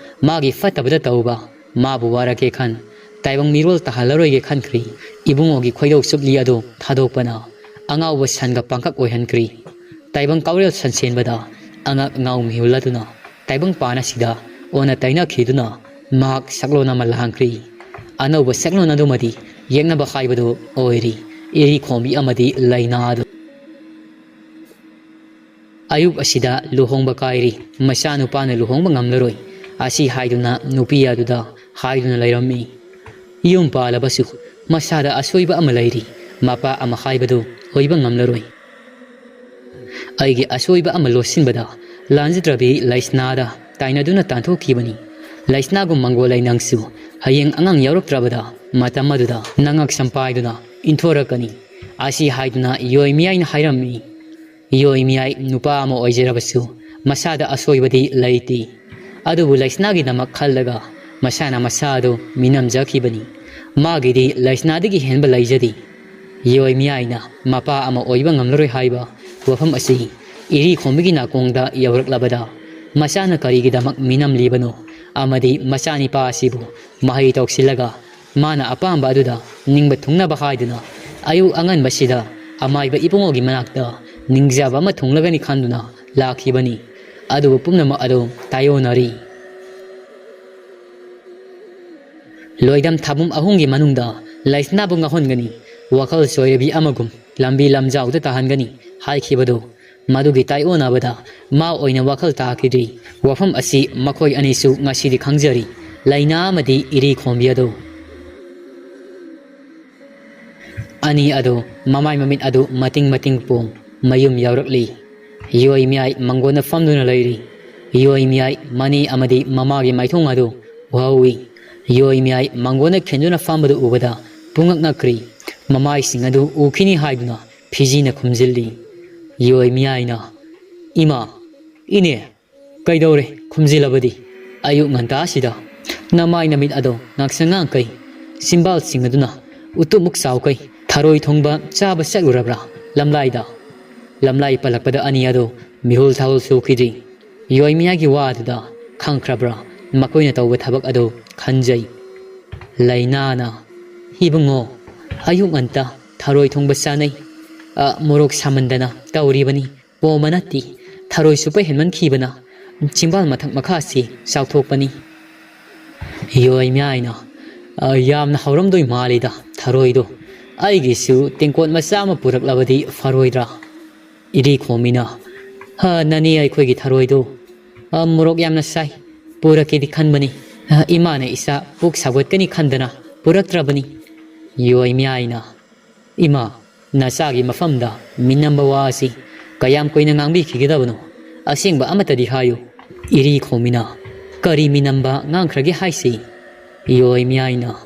ꯃꯥꯒꯤ ꯐꯠꯇꯕꯗ ꯇꯧꯕ ꯃꯥꯕꯨ ꯋꯥꯔꯛꯀꯦ ꯈꯟ ꯇꯥꯏꯕꯪ ꯃꯤꯔꯣꯜ ꯇꯥꯍꯜꯂꯔꯣꯏꯒꯦ ꯈꯟꯈ꯭ꯔꯤ꯫ ꯏꯕꯨꯡꯉꯣꯒꯤ ꯈꯣꯏꯌꯧ ꯆꯨꯞꯂꯤ ꯑꯗꯨ ꯊꯥꯗꯣꯛꯄꯅ ꯑꯉꯥꯎꯕ ꯁꯟꯒ ꯄꯥꯡꯀꯛ ꯑꯣꯏꯍꯟꯈ꯭ꯔꯤ꯫ ꯇꯥꯏꯕꯪ ꯀꯥꯎꯔꯦꯜ ꯁꯟ ꯁꯦꯟꯕꯗ ꯑꯉꯛ ꯑꯉꯥꯎ ꯃꯤꯍꯨꯜ ꯑꯗꯨꯅ ꯇꯥꯏꯕꯪ ꯄꯥꯟ ꯑꯁꯤꯗ ꯑꯣꯟꯅ ꯇꯩꯅꯈꯤꯗꯨꯅ ꯃꯍꯥꯛ ꯁꯛꯂꯣꯟ ꯑꯃ ꯂꯥꯡꯈ꯭ꯔꯤ꯫ ꯑꯅꯧꯕ ꯁꯛꯂꯣꯟ ꯑꯗꯨꯃꯗꯤ ꯌꯦꯛꯅꯕ ꯍꯥꯏꯕꯗꯨ ꯑꯣꯏꯔꯤ꯫ ꯏꯔꯤ ꯈꯣꯝꯕꯤ ꯑꯃꯗꯤ ꯂꯩꯅꯥ ꯑꯗꯨ꯫ ꯑꯌꯨꯛ ꯑꯁꯤꯗ ꯂꯨꯍꯣꯡꯕ ꯀꯥꯏꯔꯤ, ꯃꯆꯥꯅꯨꯄꯥꯅ ꯂꯨꯍꯣꯡꯕ ꯉꯝꯂꯔꯣꯏ, ꯑꯁꯤ ꯍꯥꯏꯗꯨꯅ ꯅꯨꯄꯤ ꯑꯗꯨꯗ ꯍꯥꯏꯗꯨꯅ ꯂꯩꯔꯝꯃꯤ꯫ ꯌꯨꯝ ꯄꯥꯜꯂꯕꯁꯨ ꯃꯁꯥꯗ ꯑꯁꯣꯏꯕ ꯑꯃ ꯂꯩꯔꯤ, ꯃꯄꯥ ꯑꯃ ꯍꯥꯏꯕꯗꯨ ꯑꯣꯏꯕ ꯉꯝꯂꯔꯣꯏ꯫ ꯑꯩꯒꯤ ꯑꯁꯣꯏꯕ ꯑꯃ ꯂꯣꯠꯁꯤꯟꯕꯗ ꯂꯥꯟꯖꯗ꯭ꯔꯕꯤ ꯂꯩꯁꯅꯥꯗ ꯇꯥꯏꯅꯗꯨꯅ ꯇꯥꯟꯊꯣꯛꯈꯤꯕꯅꯤ꯫ ꯂꯩꯁꯅꯥꯒꯨꯝ ꯃꯪꯒꯣꯜ ꯂꯩ ꯅꯪꯁꯨ ꯍꯌꯦꯡ ꯑꯉꯥꯡ ꯌꯥꯎꯔꯛꯇ꯭ꯔꯕꯗ ꯃꯇꯝ ꯑꯗꯨꯗ ꯅꯉꯛ ꯁꯝ ꯄꯥꯏꯗꯨꯅ ꯏꯟꯊꯣꯔꯛꯀꯅꯤ꯫ ꯑꯁꯤ ꯍꯥꯏꯗꯨꯅ ꯌꯣꯏ ꯃꯤꯌꯥꯏꯅ ꯍꯥꯏꯔꯝꯃꯤ꯫ ꯌꯣꯏ ꯃꯤꯌꯥꯏ ꯅꯨꯄꯥ ꯑꯃ ꯑꯣꯏꯖꯔꯕꯁꯨ ꯃꯁꯥꯗ ꯑꯁꯣꯏꯕꯗꯤ ꯂꯩꯇꯦ꯫ ꯑꯗꯨꯕꯨ ꯂꯩꯁꯅꯥꯒꯤꯗꯃꯛ ꯈꯜꯂꯒ ꯃꯁꯥꯅ ꯃꯁꯥ ꯑꯗꯨ ꯃꯤꯅꯝꯖꯈꯤꯕꯅꯤ꯫ ꯃꯥꯒꯤꯗꯤ ꯂꯩꯁꯅꯥꯗꯒꯤ ꯍꯦꯟꯕ ꯂꯩꯖꯗꯦ꯫ ꯌꯣꯏ ꯃꯤꯌꯥꯏꯅ ꯃꯄꯥ ꯑꯃ ꯑꯣꯏꯕ ꯉꯝꯂꯔꯣꯏ ꯍꯥꯏꯕ ꯋꯥꯐꯝ ꯑꯁꯤ ꯏꯔꯤ ꯈꯣꯝꯕꯒꯤ ꯅꯥꯀꯣꯡꯗ ꯌꯧꯔꯛꯂꯕꯗ, ꯃꯆꯥꯅ ꯀꯔꯤꯒꯤꯗꯃꯛ ꯃꯤꯅꯝꯂꯤꯕꯅꯣ ꯑꯃꯗꯤ ꯃꯆꯥꯅꯤꯄꯥ ꯑꯁꯤꯕꯨ ꯃꯍꯩ ꯇꯧꯁꯤꯜꯂꯒ ꯃꯥꯅ ꯑꯄꯥꯝꯕ ꯑꯗꯨꯗ ꯅꯤꯡꯕ ꯊꯨꯡꯅꯕ ꯍꯥꯏꯗꯨꯅ ꯑꯌꯨꯛ ꯑꯉꯟꯕꯁꯤꯗ ꯑꯃꯥꯏꯕ ꯏꯕꯨꯡꯉꯣꯒꯤ ꯃꯅꯥꯛꯇ ꯅꯤꯡꯖꯕ ꯑꯃ ꯊꯨꯡꯂꯒꯅꯤ ꯈꯟꯗꯨꯅ ꯂꯥꯛꯈꯤꯕꯅꯤ꯫ ꯑꯗꯨꯕꯨ ꯄꯨꯝꯅꯃꯛ ꯑꯗꯨ ꯇꯥꯏꯑꯣꯟꯅꯔꯤ꯫ ꯂꯣꯏꯗꯝ ꯊꯥꯕꯨꯝ ꯑꯍꯨꯝꯒꯤ ꯃꯅꯨꯡꯗ ꯂꯩꯁꯅꯥꯕꯨ ꯉꯥꯎꯍꯟꯒꯅꯤ, ꯋꯥꯈꯜ ꯆꯣꯏꯔꯕꯤ ꯑꯃꯒꯨꯝ ꯂꯝꯕꯤ ꯂꯝꯖꯥꯎꯗ ꯇꯥꯍꯟꯒꯅꯤ ꯍꯥꯏꯈꯤꯕꯗꯨ, ꯃꯗꯨꯒꯤ ꯇꯥꯏꯑꯣꯟꯅꯕꯗ ꯃꯥ ꯑꯣꯏꯅ ꯋꯥꯈꯜ ꯇꯥꯈꯤꯗ꯭ꯔꯤ꯫ ꯋꯥꯐꯝ ꯑꯁꯤ ꯃꯈꯣꯏ ꯑꯅꯤꯁꯨ ꯉꯁꯤꯗꯤ ꯈꯪꯖꯔꯤ꯫ ꯂꯩꯅꯥ ꯑꯃꯗꯤ ꯏꯔꯤ ꯈꯣꯝꯕꯤ ꯑꯗꯨ꯫ ꯑꯅꯤ ꯑꯗꯨ ꯃꯃꯥꯏ ꯃꯃꯤꯠ ꯑꯗꯨ ꯃꯇꯤꯡ ꯃꯇꯤꯡ ꯄꯣꯡ ꯃꯌꯨꯝ ꯌꯧꯔꯛꯂꯤ꯫ ꯌꯣꯏ ꯃꯤꯌꯥꯏ ꯃꯪꯒꯣꯟꯗ ꯐꯝꯗꯨꯅ ꯂꯩꯔꯤ꯫ ꯌꯣꯏ ꯃꯤꯌꯥꯏ ꯃꯅꯤ ꯑꯃꯗꯤ ꯃꯃꯥꯒꯤ ꯃꯥꯏꯊꯣꯡ ꯑꯗꯨ ꯎꯍꯧꯏ꯫ ꯌꯣꯏ ꯃꯤꯌꯥꯏ ꯃꯪꯒꯣꯟꯗ ꯈꯦꯟꯗꯨꯅ ꯐꯝꯕꯗꯨ ꯎꯕꯗ ꯄꯨꯡꯉꯛ ꯉꯛꯈ꯭ꯔꯤ꯫ ꯃꯃꯥꯏꯁꯤꯡ ꯑꯗꯨ ꯎꯈꯤꯅꯤ ꯍꯥꯏꯗꯨꯅ ꯐꯤꯖꯤꯅ ꯈꯨꯝꯖꯤꯜꯂꯤ꯫ ꯌꯣꯏ ꯃꯤꯌꯥꯏꯅ, "ꯏꯃꯥ, ꯏꯅꯦ, ꯀꯩꯗꯧꯔꯦ ꯈꯨꯝꯖꯤꯜꯂꯕꯗꯤ? ꯑꯌꯨꯛ ꯉꯟꯇꯥꯁꯤꯗ ꯅꯃꯥꯏ ꯅꯃꯤꯠ ꯑꯗꯣ ꯉꯥꯡꯁꯪ ꯉꯥꯡꯈꯩ, ꯆꯤꯝꯕꯥꯜꯁꯤꯡ ꯑꯗꯨꯅ ꯎꯇꯨꯞꯃꯨꯛ ꯆꯥꯎꯈꯩ, ꯊꯔꯣꯏ ꯊꯣꯡꯕ ꯆꯥꯕ ꯆꯠꯂꯨꯔꯕ꯭ꯔꯥ ꯂꯝꯂꯥꯏꯗ?" ꯂꯝꯂꯥꯏ ꯄꯜꯂꯛꯄꯗ ꯑꯅꯤ ꯑꯗꯣ ꯃꯤꯍꯨꯜ ꯊꯥꯍꯨꯜ ꯁꯨꯈꯤꯗ꯭ꯔꯤ꯫ ꯌꯣꯏ ꯃꯤꯌꯥꯏꯒꯤ ꯋꯥꯗꯨꯗ ꯈꯪꯈ꯭ꯔꯕ꯭ꯔꯥ ꯃꯈꯣꯏꯅ ꯇꯧꯕ ꯊꯕꯛ ꯑꯗꯨ ꯈꯟꯖꯩ꯫ ꯂꯩꯅꯥꯅ, "ꯏꯕꯨꯡꯉꯣ, ꯑꯌꯨꯛ ꯉꯟꯇꯥ ꯊꯔꯣꯏ ꯊꯣꯡꯕ ꯆꯥꯅꯩ꯫ ꯑ, ꯃꯣꯔꯣꯛ ꯁꯥꯃꯟꯗꯅ ꯇꯧꯔꯤꯕꯅꯤ꯫ ꯄꯣꯝꯕ ꯅꯠꯇꯦ, ꯊꯔꯣꯏ ꯆꯨꯞꯄ ꯍꯦꯟꯃꯟꯈꯤꯕꯅ ꯆꯤꯝꯕꯥꯜ ꯃꯊꯛ ꯃꯈꯥꯁꯤ ꯆꯥꯎꯊꯣꯛꯄꯅꯤ꯫" ꯌꯣꯏ ꯃꯤꯌꯥꯏꯅ, "ꯑ, ꯌꯥꯝꯅ ꯍꯧꯔꯝꯗꯣꯏ ꯃꯥꯜꯂꯤꯗ ꯊꯔꯣꯏꯗꯣ꯫ ꯑꯩꯒꯤꯁꯨ ꯇꯦꯡꯀꯣꯠ ꯃꯆꯥ ꯑꯃ ꯄꯨꯔꯛꯂꯕꯗꯤ ꯐꯔꯣꯏꯗ꯭ꯔꯥ?" ꯏꯔꯤ ꯈꯣꯝꯃꯤꯅ, "ꯍ, ꯅꯅꯦ ꯑꯩꯈꯣꯏꯒꯤ ꯊꯔꯣꯏꯗꯣ, ꯑ, ꯃꯣꯔꯣꯛ ꯌꯥꯝꯅ ꯁꯥꯏ, ꯄꯨꯔꯛꯀꯦꯗꯤ ꯈꯟꯕꯅꯤ꯫ ꯑ, ꯏꯃꯥꯅ ꯏꯆꯥ ꯄꯨꯛ ꯁꯥꯎꯒꯠꯀꯅꯤ ꯈꯟꯗꯅ ꯄꯨꯔꯛꯇ꯭ꯔꯕꯅꯤ꯫" ꯌꯣꯏ ꯃꯤꯌꯥꯏꯅ, "ꯏꯃꯥ, ꯅꯆꯥꯒꯤ ꯃꯐꯝꯗ ꯃꯤꯅꯝꯕ ꯋꯥ ꯑꯁꯤ ꯀꯌꯥꯝ ꯀꯨꯏꯅ ꯉꯥꯡꯕꯤꯈꯤꯒꯗꯕꯅꯣ? ꯑꯁꯦꯡꯕ ꯑꯃꯠꯇꯗꯤ ꯍꯥꯏꯌꯨ꯫" ꯏꯔꯤ ꯈꯣꯝꯃꯤꯅ, "ꯀꯔꯤ ꯃꯤꯅꯝꯕ ꯉꯥꯡꯈ꯭ꯔꯒꯦ ꯍꯥꯏꯁꯤ?" ꯌꯣꯏ ꯃꯤꯌꯥꯏꯅ,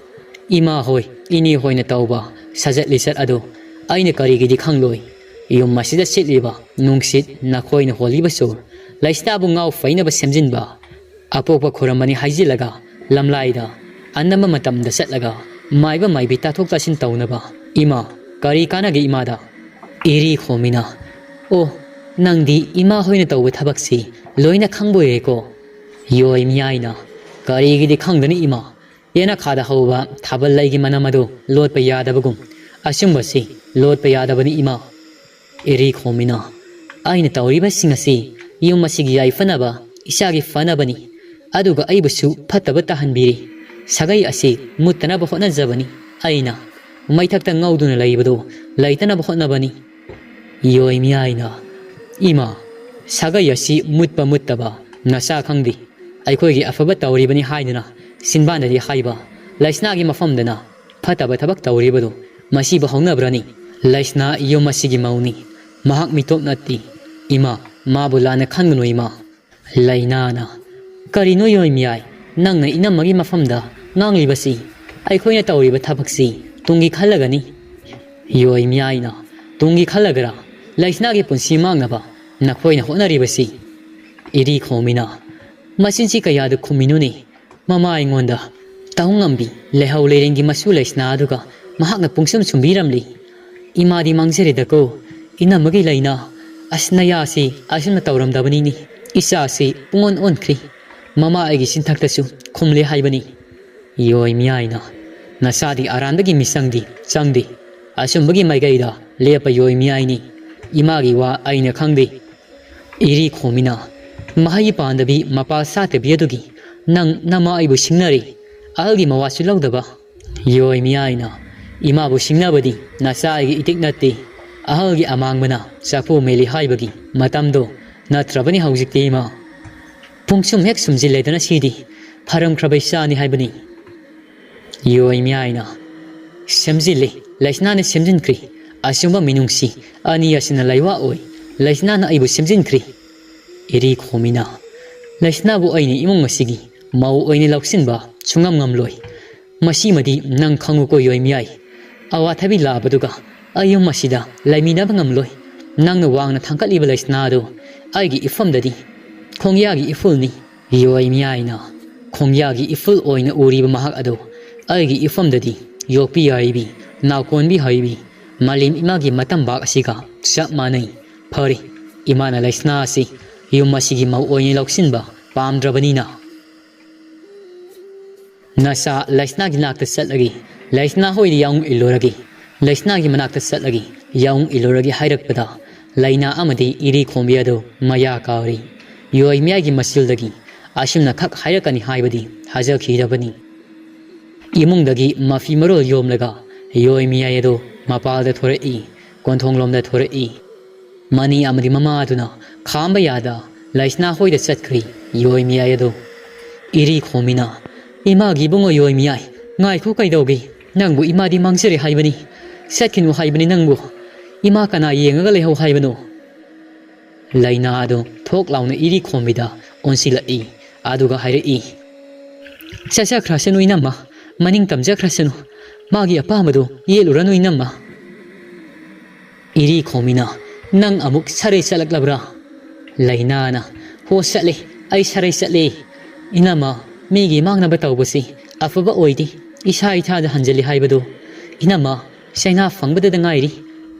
"ꯏꯃꯥ ꯍꯣꯏ, ꯏꯅꯦ ꯍꯣꯏꯅ ꯇꯧꯕ ꯁꯥꯖꯠ ꯂꯤꯆꯠ ꯑꯗꯨ ꯑꯩꯅ ꯀꯔꯤꯒꯤꯗꯤ ꯈꯪꯂꯣꯏ? ꯌꯨꯝ ꯑꯁꯤꯗ ꯁꯤꯠꯂꯤꯕ ꯅꯨꯡꯁꯤꯠ, ꯅꯈꯣꯏꯅ ꯍꯣꯜꯂꯤꯕ ꯁꯣꯔ, ꯂꯩꯁꯅꯥꯕꯨ ꯉꯥꯎ ꯐꯩꯅꯕ ꯁꯦꯝꯖꯤꯟꯕ꯫ ꯑꯄꯣꯛꯄ ꯈꯨꯔꯝꯕꯅꯤ ꯍꯥꯏꯖꯤꯜꯂꯒ ꯂꯝꯂꯥꯏꯗ ꯑꯅꯝꯕ ꯃꯇꯝꯗ ꯆꯠꯂꯒ ꯃꯥꯏꯕ ꯃꯥꯏꯕꯤ ꯇꯥꯊꯣꯛ ꯇꯥꯁꯤꯟ ꯇꯧꯅꯕ꯫ ꯏꯃꯥ, ꯀꯔꯤ ꯀꯥꯟꯅꯒꯦ ꯏꯃꯥꯗ? ꯏꯔꯤ ꯈꯣꯝꯃꯤꯅ, "ꯑꯣ, ꯅꯪꯗꯤ ꯏꯃꯥ ꯍꯣꯏꯅ ꯇꯧꯕ ꯊꯕꯛꯁꯤ ꯂꯣꯏꯅ ꯈꯪꯕꯣꯏꯔꯦꯀꯣ?" ꯌꯣꯏ ꯃꯤꯌꯥꯏꯅ, "ꯀꯔꯤꯒꯤꯗꯤ ꯈꯪꯗꯅꯤ ꯏꯃꯥ? ꯌꯦꯅꯈꯥꯗ ꯍꯧꯕ ꯊꯥꯕꯜ ꯂꯩꯒꯤ ꯃꯅꯝ ꯑꯗꯨ ꯂꯣꯠꯄ ꯌꯥꯗꯕꯒꯨꯝ, ꯑꯆꯨꯝꯕꯁꯤ ꯂꯣꯠꯄ ꯌꯥꯗꯕꯅꯤ ꯏꯃꯥ꯫" ꯏꯔꯤ ꯈꯣꯝꯃꯤꯅ, "ꯑꯩꯅ ꯇꯧꯔꯤꯕꯁꯤꯡ ꯑꯁꯤ ꯌꯨꯝ ꯑꯁꯤꯒꯤ ꯌꯥꯏꯐꯅꯕ, ꯏꯆꯥꯒꯤ ꯐꯅꯕꯅꯤ꯫ ꯑꯗꯨꯒ ꯑꯩꯕꯨꯁꯨ ꯐꯠꯇꯕ ꯇꯥꯍꯟꯕꯤꯔꯤ꯫ ꯁꯥꯒꯩ ꯑꯁꯤ ꯃꯨꯠꯇꯅꯕ ꯍꯣꯠꯅꯖꯕꯅꯤ꯫ ꯑꯩꯅ ꯃꯩꯊꯛꯇ ꯉꯧꯗꯨꯅ ꯂꯩꯕꯗꯨ ꯂꯩꯇꯅꯕ ꯍꯣꯠꯅꯕꯅꯤ꯫" ꯌꯣꯏ ꯃꯤꯌꯥꯏꯅ, "ꯏꯃꯥ, ꯁꯥꯒꯩ ꯑꯁꯤ ꯃꯨꯠꯄ ꯃꯨꯠꯇꯕ ꯅꯆꯥ ꯈꯪꯗꯦ꯫ ꯑꯩꯈꯣꯏꯒꯤ ꯑꯐꯕ ꯇꯧꯔꯤꯕꯅꯤ ꯍꯥꯏꯗꯨꯅ ꯆꯤꯟꯕꯥꯟꯗꯗꯤ ꯍꯥꯏꯕ, ꯂꯩꯁꯅꯥꯒꯤ ꯃꯐꯝꯗꯅ ꯐꯠꯇꯕ ꯊꯕꯛ ꯇꯧꯔꯤꯕꯗꯨ ꯃꯁꯤꯕꯨ ꯍꯧꯅꯕ꯭ꯔꯅꯤ? ꯂꯩꯁꯅꯥ ꯌꯨꯝ ꯑꯁꯤꯒꯤ ꯃꯧꯅꯤ꯫ ꯃꯍꯥꯛ ꯃꯤꯇꯣꯞ ꯅꯠꯇꯦ꯫ ꯏꯃꯥ, ꯃꯥꯕꯨ ꯂꯥꯟꯅ ꯈꯟꯒꯅꯨ ꯏꯃꯥ꯫" ꯂꯩꯅꯥꯅ, "ꯀꯔꯤꯅꯣ ꯌꯣꯏ ꯃꯤꯌꯥꯏ, ꯅꯪꯅ ꯏꯅꯝꯃꯒꯤ ꯃꯐꯝꯗ ꯉꯥꯡꯂꯤꯕꯁꯤ? ꯑꯩꯈꯣꯏꯅ ꯇꯧꯔꯤꯕ ꯊꯕꯛꯁꯤ ꯇꯨꯡꯒꯤ ꯈꯜꯂꯒꯅꯤ꯫" ꯌꯣꯏ ꯃꯤꯌꯥꯏꯅ, "ꯇꯨꯡꯒꯤ ꯈꯜꯂꯒꯔꯥ? ꯂꯩꯁꯅꯥꯒꯤ ꯄꯨꯟꯁꯤ ꯃꯥꯡꯅꯕ ꯅꯈꯣꯏꯅ ꯍꯣꯠꯅꯔꯤꯕꯁꯤ?" ꯏꯔꯤ ꯈꯣꯝꯃꯤꯅ, "ꯃꯆꯤꯟꯁꯤ ꯀꯌꯥꯗ ꯈꯨꯝꯃꯤꯅꯣꯅꯦ? ꯃꯃꯥ ꯑꯩꯉꯣꯟꯗ ꯇꯧ ꯉꯝꯕꯤ ꯂꯩꯍꯧ ꯂꯩꯔꯦꯡꯒꯤ ꯃꯆꯨ ꯂꯩꯁꯅꯥ ꯑꯗꯨꯒ ꯃꯍꯥꯛꯅ ꯄꯨꯡꯁꯨꯝ ꯁꯨꯝꯕꯤꯔꯝꯂꯤ꯫ ꯏꯃꯥꯗꯤ ꯃꯥꯡꯖꯔꯦꯗꯀꯣ, ꯏꯅꯝꯃꯒꯤ ꯂꯩꯅꯥ꯫ ꯑꯁ, ꯅꯌꯥꯁꯤ ꯑꯁꯨꯝꯅ ꯇꯧꯔꯝꯗꯕꯅꯤꯅꯦ꯫ ꯏꯆꯥꯁꯤ ꯄꯨꯡꯑꯣꯟ ꯑꯣꯟꯈ꯭ꯔꯤ꯫ ꯃꯃꯥ ꯑꯩꯒꯤ ꯆꯤꯟꯊꯛꯇꯁꯨ ꯈꯨꯝꯂꯦ ꯍꯥꯏꯕꯅꯤ꯫" ꯌꯣꯏ ꯃꯤꯌꯥꯏꯅ, "ꯅꯆꯥꯗꯤ ꯑꯔꯥꯟꯕꯒꯤ ꯃꯤꯆꯪꯗꯤ ꯆꯪꯗꯦ꯫ ꯑꯆꯨꯝꯕꯒꯤ ꯃꯥꯏꯀꯩꯗ ꯂꯦꯞꯄ ꯌꯣꯏ ꯃꯤꯌꯥꯏꯅꯤ꯫ ꯏꯃꯥꯒꯤ ꯋꯥ ꯑꯩꯅ ꯈꯪꯗꯦ꯫" ꯏꯔꯤ ꯈꯣꯝꯃꯤꯅ, "ꯃꯍꯩ ꯄꯥꯟꯗꯕꯤ ꯃꯄꯥ ꯁꯥꯠꯇꯕꯤ ꯑꯗꯨꯒꯤ ꯅꯪ ꯅꯃꯥ ꯑꯩꯕꯨ ꯁꯤꯡꯅꯔꯤ꯫ ꯑꯍꯜꯒꯤ ꯃꯋꯥꯁꯨ ꯂꯧꯗꯕ꯫" ꯌꯣꯏ ꯃꯤꯌꯥꯏꯅ, "ꯏꯃꯥꯕꯨ ꯁꯤꯡꯅꯕꯗꯤ ꯅꯆꯥ ꯑꯩꯒꯤ ꯏꯇꯤꯛ ꯅꯠꯇꯦ꯫ ꯑꯍꯜꯒꯤ ꯑꯃꯥꯡꯕꯅ ꯆꯐꯨ ꯃꯦꯜꯂꯤ ꯍꯥꯏꯕꯒꯤ ꯃꯇꯝꯗꯣ ꯅꯠꯇ꯭ꯔꯕꯅꯤ ꯍꯧꯖꯤꯛꯇꯤ ꯏꯃꯥ꯫ ꯄꯨꯡꯁꯨꯝ ꯍꯦꯛ ꯁꯨꯝꯖꯤꯜꯂꯦꯗꯅ ꯁꯤꯗꯤ ꯐꯔꯝꯈ꯭ꯔꯕ ꯏꯆꯥꯅꯤ ꯍꯥꯏꯕꯅꯤ꯫" ꯌꯣꯏ ꯃꯤꯌꯥꯏꯅ, "ꯁꯦꯝꯖꯤꯜꯂꯤ, ꯂꯩꯁꯅꯥꯅ ꯁꯦꯝꯖꯤꯟꯈ꯭ꯔꯤ꯫ ꯑꯆꯨꯝꯕ ꯃꯤꯅꯨꯡꯁꯤ ꯑꯅꯤ ꯑꯁꯤꯅ ꯂꯩꯋꯥ ꯑꯣꯏ꯫ ꯂꯩꯁꯅꯥꯅ ꯑꯩꯕꯨ ꯁꯦꯝꯖꯤꯟꯈ꯭ꯔꯤ꯫" ꯏꯔꯤ ꯈꯣꯝꯃꯤꯅ, "ꯂꯩꯁꯅꯥꯕꯨ ꯑꯩꯅ ꯏꯃꯨꯡ ꯑꯁꯤꯒꯤ ꯃꯧ ꯑꯣꯏꯅ ꯂꯧꯁꯤꯟꯕ ꯁꯨꯡꯉꯝ ꯉꯝꯂꯣꯏ꯫ ꯃꯁꯤꯃꯗꯤ ꯅꯪ ꯈꯪꯉꯨꯀꯣ ꯌꯣꯏ ꯃꯤꯌꯥꯏ꯫ ꯑꯋꯥꯊꯕꯤ ꯂꯥꯕꯗꯨꯒ ꯑꯩ ꯌꯨꯝ ꯑꯁꯤꯗ ꯂꯩꯃꯤꯟꯅꯕ ꯉꯝꯂꯣꯏ꯫ ꯅꯪꯅ ꯋꯥꯡꯅ ꯊꯥꯡꯒꯠꯂꯤꯕ ꯂꯩꯁꯅꯥ ꯑꯗꯨ ꯑꯩꯒꯤ ꯏꯐꯝꯗꯗꯤ ꯈꯣꯡꯌꯥꯒꯤ ꯏꯐꯨꯜꯅꯤ꯫ ꯌꯣꯏ ꯃꯤꯌꯥꯏꯅ ꯈꯣꯡꯌꯥꯒꯤ ꯏꯐꯨꯜ ꯑꯣꯏꯅ ꯎꯔꯤꯕ ꯃꯍꯥꯛ ꯑꯗꯨ ꯑꯩꯒꯤ ꯏꯐꯝꯗꯗꯤ ꯌꯣꯛꯄꯤ ꯍꯩꯕꯤ, ꯅꯥꯎꯀꯣꯟꯕꯤ ꯍꯩꯕꯤ, ꯃꯥꯂꯦꯝ ꯏꯃꯥꯒꯤ ꯃꯇꯝꯕꯥꯛ ꯑꯁꯤꯒ ꯆꯞ ꯃꯥꯟꯅꯩ꯫ ꯐꯔꯦ, ꯏꯃꯥꯅ ꯂꯩꯁꯅꯥ ꯑꯁꯤ ꯌꯨꯝ ꯑꯁꯤꯒꯤ ꯃꯧ ꯑꯣꯏꯅ ꯂꯧꯁꯤꯟꯕ ꯄꯥꯝꯗ꯭ꯔꯕꯅꯤꯅ, ꯅꯆꯥ ꯂꯩꯁꯅꯥꯒꯤ ꯅꯥꯛꯇ ꯆꯠꯂꯒꯦ, ꯂꯩꯁꯅꯥ ꯍꯣꯏꯗ ꯌꯥꯎꯅ ꯏꯜꯂꯨꯔꯒꯦ, ꯂꯩꯁꯅꯥꯒꯤ ꯃꯅꯥꯛꯇ ꯆꯠꯂꯒꯦ, ꯌꯥꯎꯅ ꯏꯜꯂꯨꯔꯒꯦ ꯍꯥꯏꯔꯛꯄꯗ, ꯂꯩꯅꯥ ꯑꯃꯗꯤ ꯏꯔꯤ ꯈꯣꯝꯕꯤ ꯑꯗꯨ ꯃꯌꯥ ꯀꯥꯔꯤ꯫ ꯌꯣꯏ ꯃꯤꯌꯥꯏꯒꯤ ꯃꯆꯤꯜꯗꯒꯤ ꯑꯁꯨꯝꯅ ꯈꯛ ꯍꯥꯏꯔꯛꯀꯅꯤ ꯍꯥꯏꯕꯗꯤ ꯊꯥꯖꯈꯤꯗꯕꯅꯤ꯫ ꯏꯃꯨꯡꯗꯒꯤ ꯃꯐꯤ ꯃꯔꯣꯜ ꯌꯣꯝꯂꯒ ꯌꯣꯏ ꯃꯤꯌꯥꯏ ꯑꯗꯨ ꯃꯄꯥꯜꯗ ꯊꯣꯔꯛꯏ, ꯀꯣꯟꯊꯣꯡꯂꯣꯝꯗ ꯊꯣꯔꯛꯏ꯫ ꯃꯅꯤ ꯑꯃꯗꯤ ꯃꯃꯥꯗꯨꯅ ꯈꯥꯝꯕ ꯌꯥꯗ ꯂꯩꯁꯅꯥ ꯍꯣꯏꯗ ꯆꯠꯈ꯭ꯔꯤ꯫ ꯌꯣꯏ ꯃꯤꯌꯥꯏ ꯑꯗꯨ ꯏꯔꯤ ꯈꯣꯝꯃꯤꯅ, "ꯏꯃꯥꯒꯤ ꯏꯕꯨꯡꯉꯣ ꯌꯣꯏ ꯃꯤꯌꯥꯏ, ꯉꯥꯏꯈꯣ, ꯀꯩꯗꯧꯒꯦ? ꯅꯪꯕꯨ ꯏꯃꯥꯗꯤ ꯃꯥꯡꯖꯔꯦ ꯍꯥꯏꯕꯅꯤ, ꯆꯠꯈꯤꯅꯨ ꯍꯥꯏꯕꯅꯤ ꯅꯪꯕꯨ꯫ ꯏꯃꯥ ꯀꯅꯥ ꯌꯦꯡꯉꯒ ꯂꯩꯍꯧ ꯍꯥꯏꯕꯅꯣ?" ꯂꯩꯅꯥ ꯑꯗꯨ ꯊꯣꯛ ꯂꯥꯎꯅ ꯏꯔꯤ ꯈꯣꯝꯕꯤꯗ ꯑꯣꯟꯁꯤꯜꯂꯛꯏ꯫ ꯑꯗꯨꯒ ꯍꯥꯏꯔꯛꯏ, "ꯆꯠꯆꯈ꯭ꯔꯁꯅꯨ ꯏꯅꯝꯃ, ꯃꯅꯤꯡ ꯇꯝꯖꯈ꯭ꯔꯁꯅꯨ, ꯃꯥꯒꯤ ꯑꯄꯥꯝꯕꯗꯨ ꯌꯦꯠꯂꯨꯔꯅꯨ ꯏꯅꯝꯃ"꯫ ꯏꯔꯤ ꯈꯣꯝꯃꯤꯅ, "ꯅꯪ ꯑꯃꯨꯛ ꯁꯔꯩ ꯆꯠꯂꯛꯂꯕ꯭ꯔꯥ?" ꯂꯩꯅꯥꯅ, "ꯍꯣ ꯆꯠꯂꯦ, ꯑꯩ ꯁꯔꯩ ꯆꯠꯂꯦ꯫ ꯏꯅꯝꯃ, ꯃꯤꯒꯤ ꯃꯥꯡꯅꯕ ꯇꯧꯕꯁꯤ ꯑꯐꯕ ꯑꯣꯏꯗꯦ, ꯏꯁꯥ ꯏꯊꯥꯗ ꯍꯟꯖꯤꯜꯂꯤ ꯍꯥꯏꯕꯗꯨ꯫ ꯏꯅꯝꯃ, ꯆꯩꯅꯥ ꯐꯪꯕꯗꯗ ꯉꯥꯏꯔꯤ꯫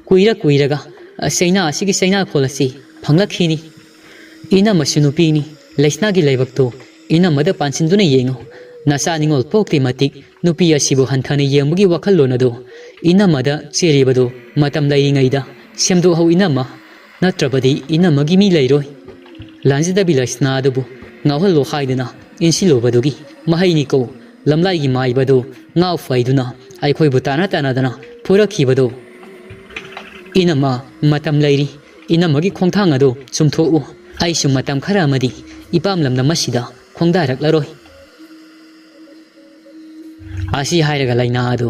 ꯀꯨꯏꯔ ꯀꯨꯏꯔꯒ, ꯑ, ꯆꯩꯅꯥ ꯑꯁꯤꯒꯤ ꯆꯩꯅꯥꯈꯣꯜ ꯑꯁꯤ ꯐꯪꯂꯛꯈꯤꯅꯤ꯫ ꯏꯅꯝꯃꯁꯨ ꯅꯨꯄꯤꯅꯤ, ꯂꯩꯁꯅꯥꯒꯤ ꯂꯥꯏꯕꯛꯇꯨ ꯏꯅꯝꯃꯗ ꯄꯥꯟꯁꯤꯟꯗꯨꯅ ꯌꯦꯡꯉꯨ꯫ ꯅꯆꯥ ꯅꯤꯉꯣꯜ ꯄꯣꯛꯇꯦ ꯃꯇꯤꯛ ꯅꯨꯄꯤ ꯑꯁꯤꯕꯨ ꯍꯟꯊꯅ ꯌꯦꯡꯕꯒꯤ ꯋꯥꯈꯜꯂꯣꯟ ꯑꯗꯨ ꯏꯅꯝꯃꯗ ꯆꯦꯜꯂꯤꯕꯗꯨ ꯃꯇꯝ ꯂꯩꯔꯤꯉꯩꯗ ꯁꯦꯝꯗꯣꯛꯍꯧ ꯏꯅꯝꯃ, ꯅꯠꯇ꯭ꯔꯕꯗꯤ ꯏꯅꯝꯃꯒꯤ ꯃꯤ ꯂꯩꯔꯣꯏ꯫ ꯂꯥꯟꯖꯗꯕꯤ ꯂꯩꯁꯅꯥ ꯑꯗꯨꯕꯨ ꯉꯥꯎꯍꯜꯂꯣ ꯍꯥꯏꯗꯨꯅ ꯏꯟꯁꯤꯜꯂꯨꯕꯗꯨꯒꯤ ꯃꯍꯩꯅꯤꯀꯣ ꯂꯝꯂꯥꯏꯒꯤ ꯃꯥꯏꯕꯗꯨ ꯉꯥꯎ ꯐꯩꯗꯨꯅ ꯑꯩꯈꯣꯏꯕꯨ ꯇꯥꯟꯅ ꯇꯥꯟꯅꯗꯅ ꯐꯨꯔꯛꯈꯤꯕꯗꯨ꯫ ꯏꯅꯝꯃ, ꯃꯇꯝ ꯂꯩꯔꯤ꯫ ꯏꯅꯝꯃꯒꯤ ꯈꯣꯡꯊꯥꯡ ꯑꯗꯨ ꯆꯨꯝꯊꯣꯛꯎ꯫ ꯑꯩꯁꯨ ꯃꯇꯝ ꯈꯔ ꯑꯃꯗꯤ ꯏꯄꯥꯝ ꯂꯝꯗꯝ ꯑꯁꯤꯗ ꯈꯣꯡꯗꯥꯔꯛꯂꯔꯣꯏ꯫ ꯑꯁꯤ ꯍꯥꯏꯔꯒ ꯂꯩꯅꯥ ꯑꯗꯨ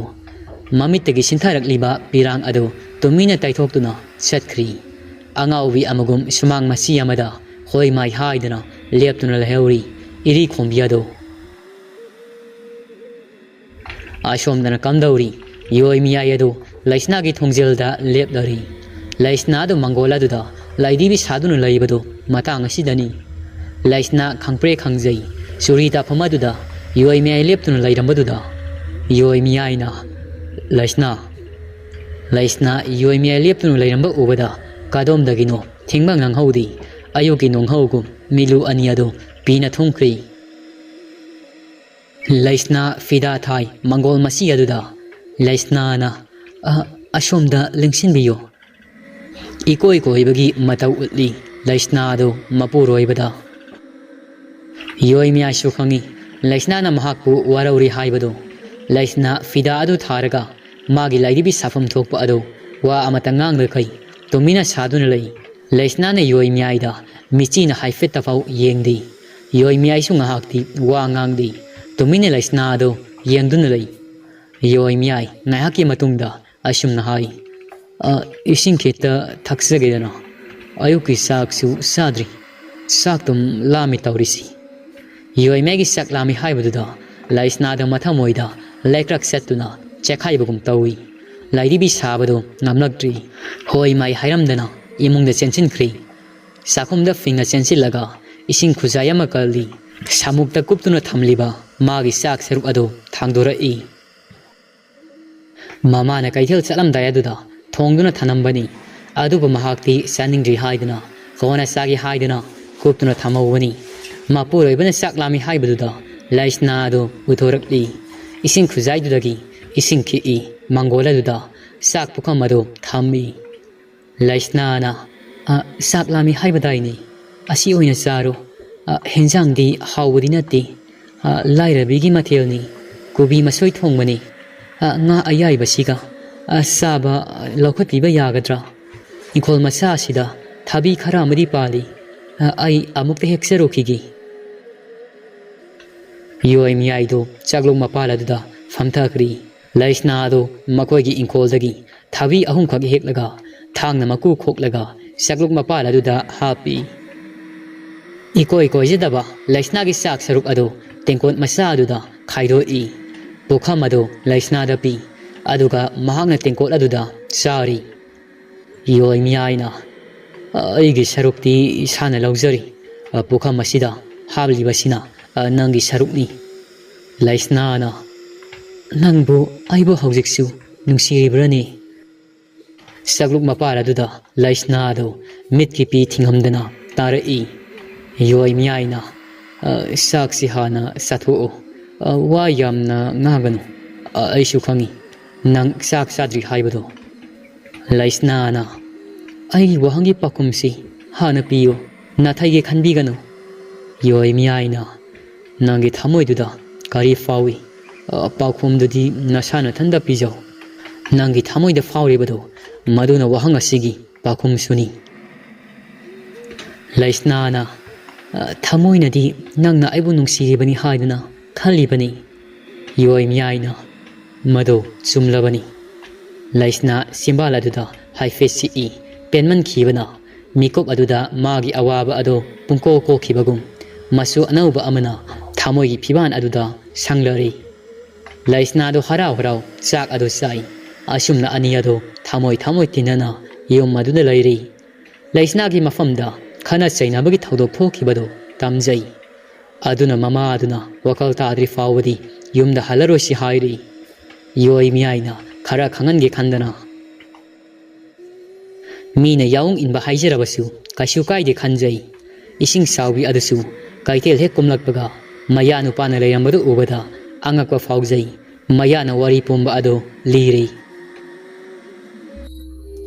ꯃꯃꯤꯠꯇꯒꯤ ꯁꯤꯟꯊꯔꯛꯂꯤꯕ ꯄꯤꯔꯥꯡ ꯑꯗꯨ ꯇꯨꯃꯤꯟꯅ ꯇꯩꯊꯣꯛꯇꯨꯅ ꯆꯠꯈ꯭ꯔꯤ꯫ ꯑꯉꯥꯎꯕꯤ ꯑꯃꯒꯨꯝ ꯁꯨꯃꯥꯡ ꯃꯆꯤ ꯑꯃꯗ ꯍꯣꯏ ꯃꯥꯏ ꯍꯥꯏꯗꯨꯅ ꯂꯦꯞꯇꯨꯅ ꯂꯩꯍꯧꯔꯤ ꯏꯔꯤ ꯈꯣꯝꯕꯤ ꯑꯗꯨ꯫ ꯑꯁꯣꯝꯗꯅ ꯀꯝꯗꯧꯔꯤ? ꯌꯣꯏ ꯃꯤꯌꯥꯏ ꯑꯗꯨ ꯂꯩꯁꯅꯥꯒꯤ ꯊꯣꯡꯖꯤꯜꯗ ꯂꯦꯞꯂꯔꯤ꯫ ꯂꯩꯁꯅꯥ ꯑꯗꯨ ꯃꯪꯒꯣꯜ ꯑꯗꯨꯗ ꯂꯥꯏꯙꯤꯕꯤ ꯁꯥꯗꯨꯅ ꯂꯩꯕꯗꯨ ꯃꯇꯥꯡ ꯑꯁꯤꯗꯅꯤ꯫ ꯂꯩꯁꯅꯥ ꯈꯪꯄ꯭ꯔꯦꯛ ꯈꯪꯖꯩ꯫ ꯆꯨꯔꯤ ꯇꯥꯐꯝ ꯑꯗꯨꯗ ꯌꯣꯏ ꯃꯌꯥꯏ ꯂꯦꯞꯇꯨꯅ ꯂꯩꯔꯝꯕꯗꯨꯗ ꯌꯣꯏ ꯃꯌꯥꯏꯅ ꯂꯩꯁꯅꯥ, ꯂꯩꯁꯅꯥ ꯌꯣꯏ ꯃꯌꯥꯏ ꯂꯦꯞꯇꯨꯅ ꯂꯩꯔꯝꯕ ꯎꯕꯗ ꯀꯗꯣꯝꯗꯒꯤꯅꯣ ꯊꯤꯡꯕ ꯉꯝꯍꯧꯗꯦ꯫ ꯑꯌꯨꯛꯀꯤ ꯅꯣꯡꯍꯧꯒꯨꯝ ꯃꯤꯠꯂꯨ ꯑꯅꯤ ꯑꯗꯨ ꯄꯤꯅ ꯊꯨꯝꯈ꯭ꯔꯤ꯫ ꯂꯩꯁꯅꯥ ꯐꯤꯗꯥ ꯊꯥꯏ ꯃꯪꯒꯣꯜ ꯃꯁꯤ ꯑꯗꯨꯗ꯫ ꯂꯩꯁꯅꯥꯅ, "ꯑ, ꯑꯁꯣꯝꯗ ꯂꯦꯡꯁꯤꯟꯕꯤꯌꯨ"꯫ ꯏꯀꯣꯏ ꯀꯣꯏꯕꯒꯤ ꯃꯇꯧ ꯎꯠꯂꯤ ꯂꯩꯁꯅꯥ ꯑꯗꯨ ꯃꯄꯨꯔꯣꯏꯕꯗ꯫ ꯌꯣꯏ ꯃꯌꯥꯏꯁꯨ ꯈꯪꯏ ꯂꯩꯁꯅꯥꯅ ꯃꯍꯥꯛꯄꯨ ꯋꯥꯔꯧꯔꯤ ꯍꯥꯏꯕꯗꯨ꯫ ꯂꯩꯁꯅꯥ ꯐꯤꯗꯥ ꯑꯗꯨ ꯊꯥꯔꯒ ꯃꯥꯒꯤ ꯂꯥꯏꯙꯤꯕꯤ ꯁꯥꯐꯝ ꯊꯣꯛꯄ ꯑꯗꯨ ꯋꯥ ꯑꯃꯇ ꯉꯥꯡꯗꯈꯩ ꯇꯨꯃꯤꯟꯅ ꯁꯥꯗꯨꯅ ꯂꯩ꯫ ꯂꯩꯁꯅꯥꯅ ꯌꯣꯏ ꯃꯌꯥꯏꯗ ꯃꯤꯆꯤꯅ ꯍꯥꯏꯐꯦꯠꯇꯐꯥꯎ ꯌꯦꯡꯗꯦ꯫ ꯌꯣꯏ ꯃꯌꯥꯏꯁꯨ ꯉꯥꯏꯍꯥꯛꯇꯤ ꯋꯥ ꯉꯥꯡꯗꯦ꯫ ꯇꯨꯃꯤꯟꯅ ꯂꯩꯁꯅꯥ ꯑꯗꯨ ꯌꯦꯡꯗꯨꯅ ꯂꯩ꯫ ꯌꯣꯏ ꯃꯌꯥꯏ ꯉꯥꯏꯍꯥꯛꯀꯤ ꯃꯇꯨꯡꯗ ꯑꯁꯨꯝꯅ ꯍꯥꯏ, "ꯑ, ꯏꯁꯤꯡ ꯈꯤꯇ ꯊꯛꯆꯒꯦꯗꯅ꯫ ꯑꯌꯨꯛꯀꯤ ꯆꯥꯛꯁꯨ ꯆꯥꯗ꯭ꯔꯤ꯫ ꯆꯥꯛꯇꯨꯝ ꯂꯥꯝꯃꯤ ꯇꯧꯔꯤꯁꯤ"꯫ ꯌꯣꯏ ꯃꯌꯥꯏꯒꯤ ꯆꯥꯛ ꯂꯥꯝꯃꯤ ꯍꯥꯏꯕꯗꯨꯗ ꯂꯩꯁꯅꯥꯗ ꯃꯊꯃꯣꯏꯗ ꯂꯩꯀ꯭ꯔꯛ ꯆꯠꯇꯨꯅ ꯆꯦꯛꯈꯥꯏꯕꯒꯨꯝ ꯇꯧꯏ꯫ ꯂꯥꯏꯙꯤꯕꯤ ꯁꯥꯕꯗꯨ ꯉꯝꯂꯛꯇ꯭ꯔꯤ꯫ ꯍꯣꯏ ꯃꯥꯏ ꯍꯥꯏꯔꯝꯗꯅ ꯏꯃꯨꯡꯗ ꯆꯦꯟꯁꯤꯟꯈ꯭ꯔꯤ꯫ ꯆꯥꯛꯈꯨꯝꯗ ꯐꯤꯡꯅ ꯆꯦꯟꯁꯤꯜꯂꯒ ꯏꯁꯤꯡ ꯈꯨꯖꯥꯏ ꯑꯃ ꯀꯜꯂꯤ꯫ ꯁꯥꯃꯨꯛꯇ ꯀꯨꯞꯇꯨꯅ ꯊꯝꯂꯤꯕ ꯃꯥꯒꯤ ꯆꯥꯛ ꯁꯔꯨꯛ ꯑꯗꯨ ꯊꯥꯡꯗꯣꯔꯛꯏ꯫ ꯃꯃꯥꯅ ꯀꯩꯊꯦꯜ ꯆꯠꯂꯝꯗꯥꯏ ꯑꯗꯨꯗ ꯊꯣꯡꯗꯨꯅ ꯊꯅꯝꯕꯅꯤ꯫ ꯑꯗꯨꯕꯨ ꯃꯍꯥꯛꯇꯤ ꯆꯥꯅꯤꯡꯗ꯭ꯔꯤ ꯍꯥꯏꯗꯨꯅ, ꯀꯣꯟꯅ ꯆꯥꯒꯦ ꯍꯥꯏꯗꯨꯅ ꯀꯨꯞꯇꯨꯅ ꯊꯝꯍꯧꯕꯅꯤ꯫ ꯃꯄꯨꯔꯣꯏꯕꯅ ꯆꯥꯛ ꯂꯥꯝꯃꯤ ꯍꯥꯏꯕꯗꯨꯗ ꯂꯩꯁꯅꯥ ꯑꯗꯨ ꯄꯨꯊꯣꯔꯛꯂꯤ꯫ ꯏꯁꯤꯡ ꯈꯨꯖꯥꯏꯗꯨꯗꯒꯤ ꯏꯁꯤꯡ ꯈꯤꯛꯏ꯫ ꯃꯪꯒꯣꯜ ꯑꯗꯨꯗ ꯆꯥꯛ ꯄꯨꯈꯝ ꯑꯗꯨ ꯊꯝꯃꯤ꯫ ꯂꯩꯁꯅꯥꯅ, "ꯑ, ꯆꯥꯛ ꯂꯥꯝꯃꯤ ꯍꯥꯏꯕꯗꯥꯏꯅꯦ? ꯑꯁꯤ ꯑꯣꯏꯅ ꯆꯥꯔꯣ꯫ ꯑ, ꯍꯦꯟꯖꯥꯡꯗꯤ ꯍꯥꯎꯕꯗꯤ ꯅꯠꯇꯦ꯫ ꯑ, ꯂꯥꯏꯔꯕꯤꯒꯤ ꯃꯊꯦꯜꯅꯤ꯫ ꯀꯣꯕꯤ ꯃꯁꯣꯏ ꯊꯣꯡꯕꯅꯤ꯫ ꯑ, ꯉꯥ ꯑꯌꯥꯏꯕꯁꯤꯒ, ꯑ, ꯆꯥꯕ, ꯑ, ꯂꯧꯈꯠꯄꯤꯕ ꯌꯥꯒꯗ꯭ꯔꯥ? ꯏꯪꯈꯣꯜ ꯃꯆꯥ ꯑꯁꯤꯗ ꯊꯕꯤ ꯈꯔ ꯑꯃꯗꯤ ꯄꯥꯜꯂꯤ꯫ ꯑ, ꯑꯩ ꯑꯃꯨꯛꯇ ꯍꯦꯛꯆꯔꯨꯈꯤꯒꯦ"꯫ ꯌꯣꯏ ꯃꯌꯥꯏꯗꯨ ꯆꯥꯛꯂꯨꯛ ꯃꯄꯥꯜ ꯑꯗꯨꯗ ꯐꯝꯊꯈ꯭ꯔꯤ꯫ ꯂꯩꯁꯅꯥ ꯑꯗꯨ ꯃꯈꯣꯏꯒꯤ ꯏꯪꯈꯣꯜꯗꯒꯤ ꯊꯕꯤ ꯑꯍꯨꯝꯈꯛ ꯍꯦꯛꯂꯒ ꯊꯥꯡꯅ ꯃꯀꯨ ꯈꯣꯛꯂꯒ ꯆꯥꯛꯂꯨꯛ ꯃꯄꯥꯜ ꯑꯗꯨꯗ ꯍꯥꯞꯄꯤ꯫ ꯏꯀꯣꯏ ꯀꯣꯏꯖꯗꯕ ꯂꯩꯁꯅꯥꯒꯤ ꯆꯥꯛ ꯁꯔꯨꯛ ꯑꯗꯨ ꯇꯦꯡꯀꯣꯠ ꯃꯆꯥ ꯑꯗꯨꯗ ꯈꯥꯏꯗꯣꯛꯏ꯫ ꯄꯨꯈꯝ ꯑꯗꯨ ꯂꯩꯁꯅꯥꯗ ꯄꯤ꯫ ꯑꯗꯨꯒ ꯃꯍꯥꯛꯅ ꯇꯦꯡꯀꯣꯠ ꯑꯗꯨꯗ ꯆꯥꯔꯤ꯫ ꯌꯣꯏ ꯃꯌꯥꯏꯅ, ꯑꯩꯒꯤ ꯁꯔꯨꯛꯇꯤ ꯏꯁꯥꯅ ꯂꯧꯖꯔꯤ꯫ ꯄꯨꯈꯝ ꯑꯁꯤꯗ ꯍꯥꯞꯂꯤꯕꯁꯤꯅ ꯅꯪꯒꯤ ꯁꯔꯨꯛꯅꯤ꯫ ꯂꯩꯁꯅꯥꯅ, "ꯅꯪꯕꯨ ꯑꯩꯕꯨ ꯍꯧꯖꯤꯛꯁꯨ ꯅꯨꯡꯁꯤꯔꯤꯕ꯭ꯔꯅꯦ?" ꯆꯥꯛꯂꯨꯛ ꯃꯄꯥꯜ ꯑꯗꯨꯗ ꯂꯩꯁꯅꯥꯗꯨ ꯃꯤꯠꯀꯤ ꯄꯤ ꯊꯤꯡꯉꯝꯗꯅ ꯇꯥꯔꯛꯏ꯫ ꯌꯣꯏ ꯃꯤꯌꯥꯏꯅ, "ꯑ, ꯆꯥꯛꯁꯤ ꯍꯥꯟꯅ ꯆꯥꯊꯣꯛꯑꯣ꯫ ꯑ, ꯋꯥ ꯌꯥꯝꯅ ꯉꯥꯡꯒꯅꯨ꯫ ꯑ, ꯑꯩꯁꯨ ꯈꯪꯉꯤ ꯅꯪ ꯆꯥꯛ ꯆꯥꯗ꯭ꯔꯤ ꯍꯥꯏꯕꯗꯣ꯫" ꯂꯩꯁꯅꯥꯅ, "ꯑꯩꯒꯤ ꯋꯥꯍꯪꯒꯤ ꯄꯥꯎꯈꯨꯝꯁꯤ ꯍꯥꯟꯅ ꯄꯤꯌꯨ꯫ ꯅꯥꯊꯩꯒꯦ ꯈꯟꯕꯤꯒꯅꯨ꯫" ꯌꯣꯏ ꯃꯤꯌꯥꯏꯅ, "ꯅꯪꯒꯤ ꯊꯃꯣꯏꯗꯨꯗ ꯀꯔꯤ ꯐꯥꯎꯏ? ꯑ, ꯄꯥꯎꯈꯨꯝꯗꯨꯗꯤ ꯅꯁꯥ ꯅꯊꯟꯗ ꯄꯤꯖꯧ꯫ ꯅꯪꯒꯤ ꯊꯃꯣꯏꯗ ꯐꯥꯎꯔꯤꯕꯗꯨ, ꯃꯗꯨꯅ ꯋꯥꯍꯪ ꯑꯁꯤꯒꯤ ꯄꯥꯎꯈꯨꯝꯁꯨꯅꯤ꯫" ꯂꯩꯁꯅꯥꯅ, "ꯑ, ꯊꯃꯣꯏꯅꯗꯤ ꯅꯪꯅ ꯑꯩꯕꯨ ꯅꯨꯡꯁꯤꯔꯤꯕꯅꯤ ꯍꯥꯏꯗꯨꯅ ꯈꯜꯂꯤꯕꯅꯤ꯫" ꯌꯣꯏ ꯃꯤꯌꯥꯏꯅ, "ꯃꯗꯨ ꯆꯨꯝꯂꯕꯅꯤ꯫" ꯂꯩꯁꯅꯥ ꯆꯤꯝꯕꯥꯜ ꯑꯗꯨꯗ ꯍꯥꯏꯐꯦꯠ ꯁꯤꯛꯏ꯫ ꯄꯦꯟꯃꯟꯈꯤꯕꯅ ꯃꯤꯀꯨꯞ ꯑꯗꯨꯗ ꯃꯥꯒꯤ ꯑꯋꯥꯕ ꯑꯗꯨ ꯄꯨꯡꯀꯣꯛ ꯀꯣꯛꯈꯤꯕꯒꯨꯝ, ꯃꯆꯨ ꯑꯅꯧꯕ ꯑꯃꯅ ꯊꯃꯣꯏꯒꯤ ꯐꯤꯕꯥꯟ ꯑꯗꯨꯗ ꯁꯪꯂꯔꯤ꯫ ꯂꯩꯁꯅꯥꯗꯨ ꯍꯔꯥꯎ ꯍꯔꯥꯎ ꯆꯥꯛ ꯑꯗꯨ ꯆꯥꯏ꯫ ꯑꯁꯨꯝꯅ ꯑꯅꯤ ꯑꯗꯨ ꯊꯃꯣꯏ ꯊꯃꯣꯏ ꯇꯤꯟꯅꯅ ꯌꯨꯝ ꯑꯗꯨꯗ ꯂꯩꯔꯤ꯫ ꯂꯩꯁꯅꯥꯒꯤ ꯃꯐꯝꯗ ꯈꯠꯅ ꯆꯩꯅꯕꯒꯤ ꯊꯧꯗꯣꯛ ꯊꯣꯛꯈꯤꯕꯗꯨ ꯇꯝꯖꯩ꯫ ꯑꯗꯨꯅ ꯃꯃꯥ ꯑꯗꯨꯅ ꯋꯥꯈꯜ ꯇꯥꯗ꯭ꯔꯤ ꯐꯥꯎꯕꯗꯤ ꯌꯨꯝꯗ ꯍꯜꯂꯔꯣꯏꯁꯤ ꯍꯥꯏꯔꯤ꯫ ꯌꯣꯏ ꯃꯤꯌꯥꯏꯅ ꯈꯔ ꯈꯪꯍꯟꯒꯦ ꯈꯟꯗꯅ, "ꯃꯤꯅ ꯌꯥꯑꯣꯡ ꯏꯟꯕ ꯍꯥꯏꯖꯔꯕꯁꯨ ꯀꯩꯁꯨ ꯀꯥꯏꯗꯦ ꯈꯟꯖꯩ꯫ ꯏꯁꯤꯡ ꯆꯥꯎꯕꯤ ꯑꯗꯨꯁꯨ ꯀꯩꯊꯦꯜ ꯍꯦꯛ ꯀꯨꯝꯂꯛꯄꯒ ꯃꯌꯥ ꯅꯨꯄꯥꯅ ꯂꯩꯔꯝꯕꯗꯨ ꯎꯕꯗ ꯑꯉꯛꯄ ꯐꯥꯎꯖꯩ꯫" ꯃꯌꯥꯅ ꯋꯥꯔꯤ ꯄꯨꯝꯕ ꯑꯗꯨ ꯂꯤꯔꯤ꯫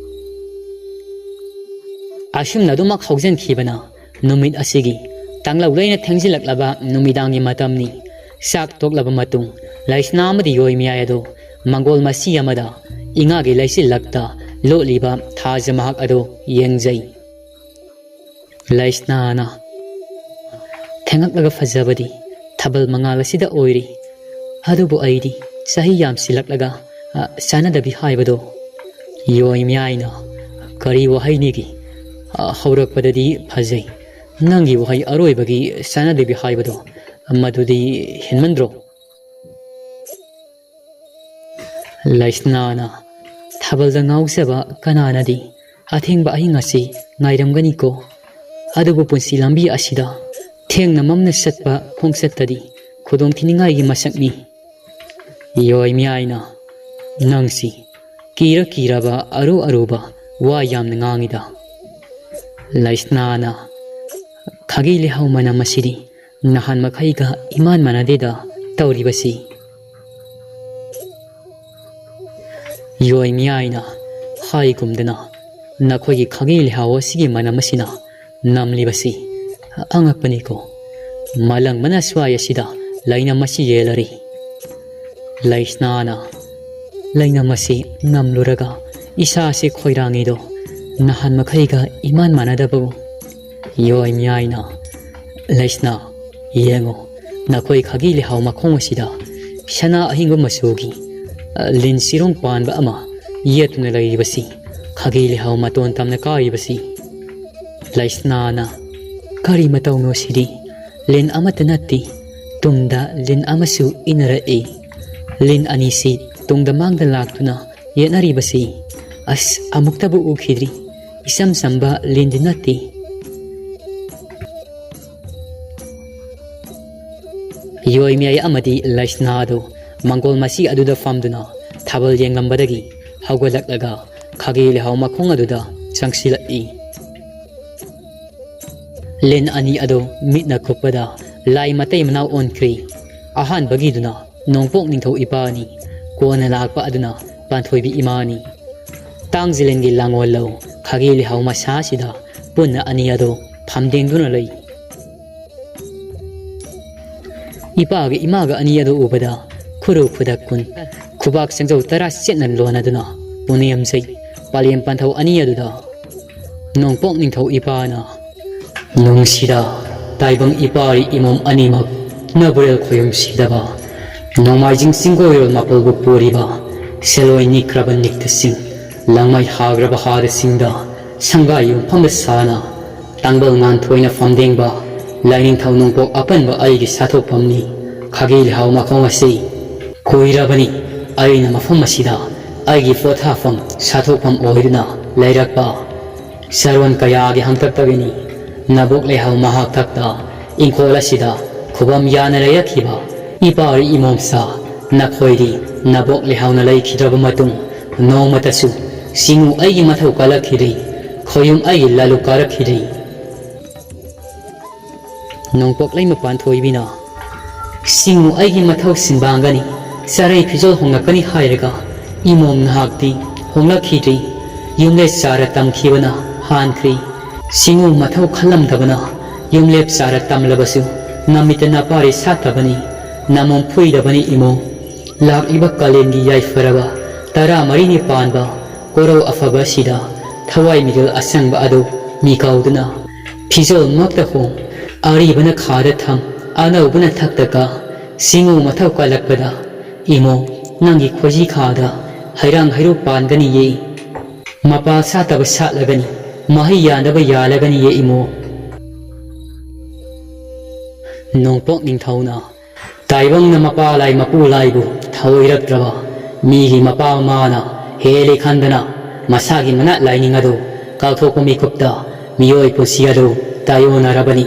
ꯑꯁꯨꯝꯅ ꯑꯗꯨꯃꯛ ꯍꯧꯖꯤꯟꯈꯤꯕꯅ ꯅꯨꯃꯤꯠ ꯑꯁꯤꯒꯤ ꯇꯥꯡꯂꯧ ꯂꯩꯅ ꯊꯦꯡꯖꯤꯜꯂꯛꯂꯕ ꯅꯨꯃꯤꯗꯥꯡꯒꯤ ꯃꯇꯝꯅꯤ꯫ ꯆꯥꯛ ꯇꯣꯛꯂꯕ ꯃꯇꯨꯡ ꯂꯩꯁꯅꯥ ꯑꯃꯗꯤ ꯌꯣꯏ ꯃꯤꯌꯥꯏ ꯑꯗꯨ ꯃꯪꯒꯣꯜ ꯃꯁꯤ ꯑꯃꯗ ꯏꯉꯥꯒꯤ ꯂꯩꯆꯤꯜ ꯂꯛꯇ ꯂꯣꯠꯂꯤꯕ ꯊꯥꯖ ꯃꯍꯥꯛ ꯑꯗꯨ ꯌꯦꯡꯖꯩ꯫ ꯂꯩꯁꯅꯥꯅ, "ꯊꯦꯡꯉꯛꯂꯒ ꯐꯖꯕꯗꯤ ꯊꯥꯕꯜ ꯃꯉꯥꯜ ꯑꯁꯤꯗ ꯑꯣꯏꯔꯤ꯫ ꯑꯗꯨꯕꯨ ꯑꯩꯗꯤ ꯆꯍꯤ ꯌꯥꯝꯁꯤꯜꯂꯛꯂꯒ, ꯑ, ꯆꯥꯟꯅꯗꯕꯤ ꯍꯥꯏꯕꯗꯣ꯫" ꯌꯣꯏ ꯃꯤꯌꯥꯏꯅ, "ꯀꯔꯤ ꯋꯥꯍꯩꯅꯤꯒꯤ? ꯑ, ꯍꯧꯔꯛꯄꯗꯗꯤ ꯐꯖꯩ꯫ ꯅꯪꯒꯤ ꯋꯥꯍꯩ ꯑꯔꯣꯏꯕꯒꯤ ꯆꯥꯟꯅꯗꯕꯤ ꯍꯥꯏꯕꯗꯣ, ꯃꯗꯨꯗꯤ ꯍꯦꯟꯃꯟꯗ꯭ꯔꯣ?" ꯂꯩꯁꯅꯥꯅ, "ꯊꯥꯕꯜꯗ ꯉꯥꯎꯖꯕ ꯀꯅꯥꯅꯗꯤ ꯑꯊꯦꯡꯕ ꯑꯍꯤꯡ ꯑꯁꯤ ꯉꯥꯏꯔꯝꯒꯅꯤꯀꯣ꯫ ꯑꯗꯨꯕꯨ ꯄꯨꯟꯁꯤ ꯂꯝꯕꯤ ꯑꯁꯤꯗ ꯊꯦꯡꯅ ꯃꯝꯅ ꯆꯠꯄ ꯈꯣꯡꯆꯠꯇꯗꯤ ꯈꯨꯗꯣꯡ ꯊꯤꯅꯤꯡꯉꯥꯏꯒꯤ ꯃꯁꯛꯅꯤ꯫ ꯌꯣꯏ ꯃꯤꯌꯥꯏꯅ, ꯅꯪꯁꯤ ꯀꯤꯔ ꯀꯤꯔꯕ ꯑꯔꯨ ꯑꯔꯨꯕ ꯋꯥ ꯌꯥꯝꯅ ꯉꯥꯡꯉꯤꯗ꯫ ꯂꯩꯁꯅꯥꯅ, ꯈꯥꯒꯤ ꯂꯩꯍꯥꯎ ꯃꯅꯝ ꯑꯁꯤꯗꯤ ꯅꯍꯥꯟ ꯃꯈꯩꯒ ꯏꯃꯥꯟ ꯃꯥꯟꯅꯗꯦꯗ ꯇꯧꯔꯤꯕꯁꯤ꯫ ꯌꯣꯏ ꯃꯤꯌꯥꯏꯅ ꯍꯥꯏꯒꯨꯝꯗꯅ ꯅꯈꯣꯏꯒꯤ ꯈꯥꯒꯤ ꯂꯩꯍꯥꯎ ꯑꯁꯤꯒꯤ ꯃꯅꯝ ꯑꯁꯤꯅ ꯅꯝꯂꯤꯕꯁꯤ ꯑꯉꯛꯄꯅꯤꯀꯣ꯫ ꯃꯥꯂꯪꯕꯅ ꯁ꯭ꯋꯥꯏ ꯑꯁꯤꯗ ꯂꯩꯅꯝ ꯑꯁꯤ ꯌꯦꯜꯂꯔꯤ꯫ ꯂꯩꯁꯅꯥꯅ ꯂꯩꯅꯝ ꯑꯁꯤ ꯅꯝꯂꯨꯔꯒ ꯏꯁꯥꯁꯤ ꯈꯣꯏꯔꯥꯡꯉꯤꯗꯣ ꯅꯍꯥꯟ ꯃꯈꯩꯒ ꯏꯃꯥꯟ ꯃꯥꯟꯅꯗꯕꯕꯨ꯫ ꯌꯣꯏ ꯃꯤꯌꯥꯏꯅ, ꯂꯩꯁꯅꯥ, ꯌꯦꯡꯉꯨ, ꯅꯈꯣꯏ ꯈꯥꯒꯤ ꯂꯩꯍꯥꯎ ꯃꯈꯣꯡ ꯑꯁꯤꯗ ꯁꯅꯥ ꯑꯍꯤꯡꯕ ꯃꯆꯨꯒꯤ, ꯑ, ꯂꯤꯟ ꯆꯤꯔꯣꯡ ꯄꯥꯟꯕ ꯑꯃ ꯌꯦꯠꯇꯨꯅ ꯂꯩꯔꯤꯕꯁꯤ ꯈꯥꯒꯤ ꯂꯩꯍꯥꯎ ꯃꯇꯣꯟ ꯇꯝꯅ ꯀꯥꯔꯤꯕꯁꯤ꯫ ꯂꯩꯁꯅꯥꯅ, ꯀꯔꯤ ꯃꯇꯧꯅꯣ ꯁꯤꯗꯤ? ꯂꯤꯟ ꯑꯃꯠꯇ ꯅꯠꯇꯦ, ꯇꯨꯡꯗ ꯂꯤꯟ ꯑꯃꯁꯨ ꯏꯟꯅꯔꯛꯏ꯫ ꯂꯤꯟ ꯑꯅꯤꯁꯤ ꯇꯨꯡꯗ ꯃꯥꯡꯗ ꯂꯥꯛꯇꯨꯅ ꯌꯦꯠꯅꯔꯤꯕꯁꯤ꯫ ꯑꯁ, ꯑꯃꯨꯛꯇꯕꯨ ꯎꯈꯤꯗ꯭ꯔꯤ꯫ ꯏꯆꯝ ꯆꯝꯕ ꯂꯤꯟꯗꯤ ꯅꯠꯇꯦ꯫ ꯌꯣꯏ ꯃꯤꯌꯥꯏ ꯑꯃꯗꯤ ꯂꯩꯁꯅꯥ ꯑꯗꯨ ꯃꯪꯒꯣꯜ ꯃꯆꯤ ꯑꯗꯨꯗ ꯐꯝꯗꯨꯅ ꯊꯥꯕꯜ ꯌꯦꯡꯂꯝꯕꯗꯒꯤ ꯍꯧꯒꯠꯂꯛꯂꯒ ꯈꯥꯒꯤ ꯂꯩꯍꯥꯎ ꯃꯈꯣꯡ ꯑꯗꯨꯗ ꯆꯪꯁꯤꯜꯂꯛꯏ꯫ ꯂꯤꯟ ꯑꯅꯤ ꯑꯗꯨ ꯃꯤꯠꯅ ꯀꯨꯞꯄꯗ ꯂꯥꯏ ꯃꯇꯩ ꯃꯅꯥꯎ ꯑꯣꯟꯈ꯭ꯔꯤ꯫ ꯑꯍꯥꯟꯕꯒꯤꯗꯨꯅ ꯅꯣꯡꯄꯣꯛ ꯅꯤꯡꯊꯧ ꯏꯄꯥꯅꯤ, ꯀꯣꯟꯅ ꯂꯥꯛꯄ ꯑꯗꯨꯅ ꯄꯥꯟꯊꯣꯏꯕꯤ ꯏꯃꯥꯅꯤ꯫ ꯇꯥꯡꯖꯤꯂꯦꯟꯒꯤ ꯂꯥꯡꯑꯣꯜ ꯂꯧ ꯈꯥꯒꯤ ꯂꯩꯍꯥꯎ ꯃꯁꯥꯁꯤꯗ ꯄꯨꯟꯅ ꯑꯅꯤ ꯑꯗꯨ ꯐꯝꯗꯦꯡꯗꯨꯅ ꯂꯩ꯫ ꯏꯄꯥꯒ ꯏꯃꯥꯒ ꯑꯅꯤ ꯑꯗꯨ ꯎꯕꯗ ꯈꯨꯔꯨ ꯈꯨꯗꯛ ꯀꯨꯟ, ꯈꯨꯕꯥꯛ ꯆꯪꯖꯧ ꯇꯔꯥ ꯆꯦꯠꯅ ꯂꯣꯟꯅꯗꯨꯅ ꯄꯨꯅꯦꯝꯖꯩ꯫ ꯄꯥꯂꯦꯝ ꯄꯟꯊꯧ ꯑꯅꯤ ꯑꯗꯨꯗ ꯅꯣꯡꯄꯣꯛ ꯅꯤꯡꯊꯧ ꯏꯄꯥꯅ, ꯅꯨꯡꯁꯤꯗ ꯇꯥꯏꯕꯪ ꯏꯄꯥꯔꯤ ꯏꯃꯣꯝ ꯑꯅꯤꯃꯛ ꯅꯕꯨꯔꯦꯜ ꯈꯣꯏꯔꯨꯝ ꯁꯤꯗꯕ, ꯅꯣꯡꯃꯥꯏꯖꯤꯡ ꯆꯤꯡꯒꯣꯏꯔꯣꯜ ꯃꯥꯄꯜꯕꯨ ꯄꯨꯔꯤꯕ ꯁꯦꯜꯂꯣꯏ ꯅꯤꯛꯈ꯭ꯔꯕ ꯅꯤꯛꯇꯁꯤꯡ, ꯂꯪꯃꯩ ꯍꯥꯈ꯭ꯔꯕ ꯍꯥꯗꯁꯤꯡꯗ ꯁꯪꯒꯥꯏ ꯌꯨꯝꯐꯝꯗ ꯁꯥꯅ ꯇꯥꯡꯕꯜ ꯉꯥꯟꯊꯣꯏꯅ ꯐꯝꯗꯦꯡꯕ ꯂꯥꯏꯅꯤꯡꯊꯧ ꯅꯣꯡꯄꯣꯛ ꯑꯄꯟꯕ ꯑꯩꯒꯤ ꯁꯥꯊꯣꯛꯐꯝꯅꯤ꯫ ꯈꯥꯒꯤ ꯂꯩꯍꯥꯎ ꯃꯈꯣꯡ ꯑꯁꯤ ꯀꯨꯏꯔꯕꯅꯤ ꯑꯩꯅ ꯃꯐꯝ ꯑꯁꯤꯗ ꯑꯩꯒꯤ ꯄꯣꯊꯥꯐꯝ ꯁꯥꯊꯣꯛꯐꯝ ꯑꯣꯏꯗꯨꯅ ꯂꯩꯔꯛꯄ ꯆꯔꯣꯟ ꯀꯌꯥꯒꯤ ꯍꯪꯇꯛꯇꯒꯤꯅꯤ꯫ ꯅꯕꯣꯛ ꯂꯩꯍꯥꯎ ꯃꯍꯥꯛ ꯊꯛꯇ ꯏꯪꯈꯣꯜ ꯑꯁꯤꯗ ꯈꯨꯕꯝ ꯌꯥꯅ ꯂꯩꯔꯛꯈꯤꯕ ꯏꯄꯥꯔꯤ ꯏꯃꯣꯝꯆꯥ, ꯅꯈꯣꯏꯗꯤ ꯅꯕꯣꯛ ꯂꯩꯍꯥꯎꯅ ꯂꯩꯈꯤꯗ꯭ꯔꯕ ꯃꯇꯨꯡ ꯅꯣꯡꯃꯇꯁꯨ ꯁꯤꯡꯎ ꯑꯩꯒꯤ ꯃꯊꯧ ꯀꯜꯂꯛꯈꯤꯗ꯭ꯔꯤ, ꯈꯣꯌꯨꯝ ꯑꯩꯒꯤ ꯂꯥꯂꯨ ꯀꯥꯔꯛꯈꯤꯗ꯭ꯔꯤ꯫ ꯅꯣꯡꯄꯣꯛꯂꯩꯃ ꯄꯥꯟꯊꯣꯏꯕꯤꯅ, ꯁꯤꯡꯎ ꯑꯩꯒꯤ ꯃꯊꯧ ꯁꯤꯟꯕꯥꯡꯒꯅꯤ, ꯆꯥꯔꯩ ꯐꯤꯖꯣꯜ ꯍꯣꯡꯂꯛꯀꯅꯤ ꯍꯥꯏꯔꯒ ꯏꯃꯣꯝ ꯅꯍꯥꯛꯇꯤ ꯍꯣꯡꯂꯛꯈꯤꯗ꯭ꯔꯤ꯫ ꯌꯨꯝꯂꯦ ꯆꯥꯔ ꯇꯝꯈꯤꯕꯅ ꯍꯥꯟꯈ꯭ꯔꯤ꯫ ꯁꯤꯡꯎ ꯃꯊꯧ ꯈꯜꯂꯝꯗꯕꯅ ꯌꯨꯝꯂꯦꯞ ꯆꯥꯔ ꯇꯝꯂꯕꯁꯨ ꯅꯃꯤꯠꯇ ꯅꯄꯥꯔꯤ ꯁꯥꯠꯇꯕꯅꯤ, ꯅꯃꯣꯝ ꯐꯨꯏꯗꯕꯅꯤ ꯏꯃꯣꯝ꯫ ꯂꯥꯛꯂꯤꯕ ꯀꯥꯂꯦꯟꯒꯤ ꯌꯥꯏꯐꯔꯕ ꯇꯔꯥꯃꯔꯤꯅꯤ ꯄꯥꯟꯕ ꯀꯣꯔꯧ ꯑꯐꯕ ꯑꯁꯤꯗ ꯊꯋꯥꯏ ꯃꯤꯔꯦꯜ ꯑꯁꯪꯕ ꯑꯗꯨ ꯃꯤꯀꯥꯎꯗꯨꯅ ꯐꯤꯖꯣꯜꯃꯛꯇ ꯍꯣꯡ, ꯑꯔꯤꯕꯅ ꯈꯥꯗ ꯊꯝ, ꯑꯅꯧꯕꯅ ꯊꯛꯇ ꯀꯥ, ꯁꯤꯡꯎ ꯃꯊꯧ ꯀꯜꯂꯛꯄꯗ ꯏꯃꯣ ꯅꯪꯒꯤ ꯈꯣꯏꯖꯤ ꯈꯥꯗ ꯍꯩꯔꯥꯡ ꯍꯩꯔꯨ ꯄꯥꯟꯒꯅꯤꯌꯦ꯫ ꯃꯄꯥꯜ ꯁꯥꯠꯇꯕ ꯁꯥꯠꯂꯒꯅꯤ, ꯃꯍꯩ ꯌꯥꯟꯗꯕ ꯌꯥꯜꯂꯒꯅꯤꯌꯦ ꯏꯃꯣ꯫ ꯅꯣꯡꯄꯣꯛ ꯅꯤꯡꯊꯧꯅ ꯇꯥꯏꯕꯪꯅ ꯃꯄꯥ ꯂꯥꯏ ꯃꯄꯨ ꯂꯥꯏꯕꯨ ꯊꯑꯣꯏꯔꯛꯇ꯭ꯔꯕ ꯃꯤꯒꯤ ꯃꯄꯥ ꯃꯃꯥꯅ ꯍꯦꯜꯂꯤ ꯈꯟꯗꯅ ꯃꯁꯥꯒꯤ ꯃꯅꯥꯠ ꯂꯥꯏꯅꯤꯡ ꯑꯗꯨ ꯀꯥꯎꯊꯣꯛꯄ ꯃꯤꯀꯨꯞꯇ ꯃꯤꯑꯣꯏ ꯄꯨꯟꯁꯤ ꯑꯗꯨ ꯇꯥꯏꯑꯣꯟꯅꯔꯕꯅꯤ꯫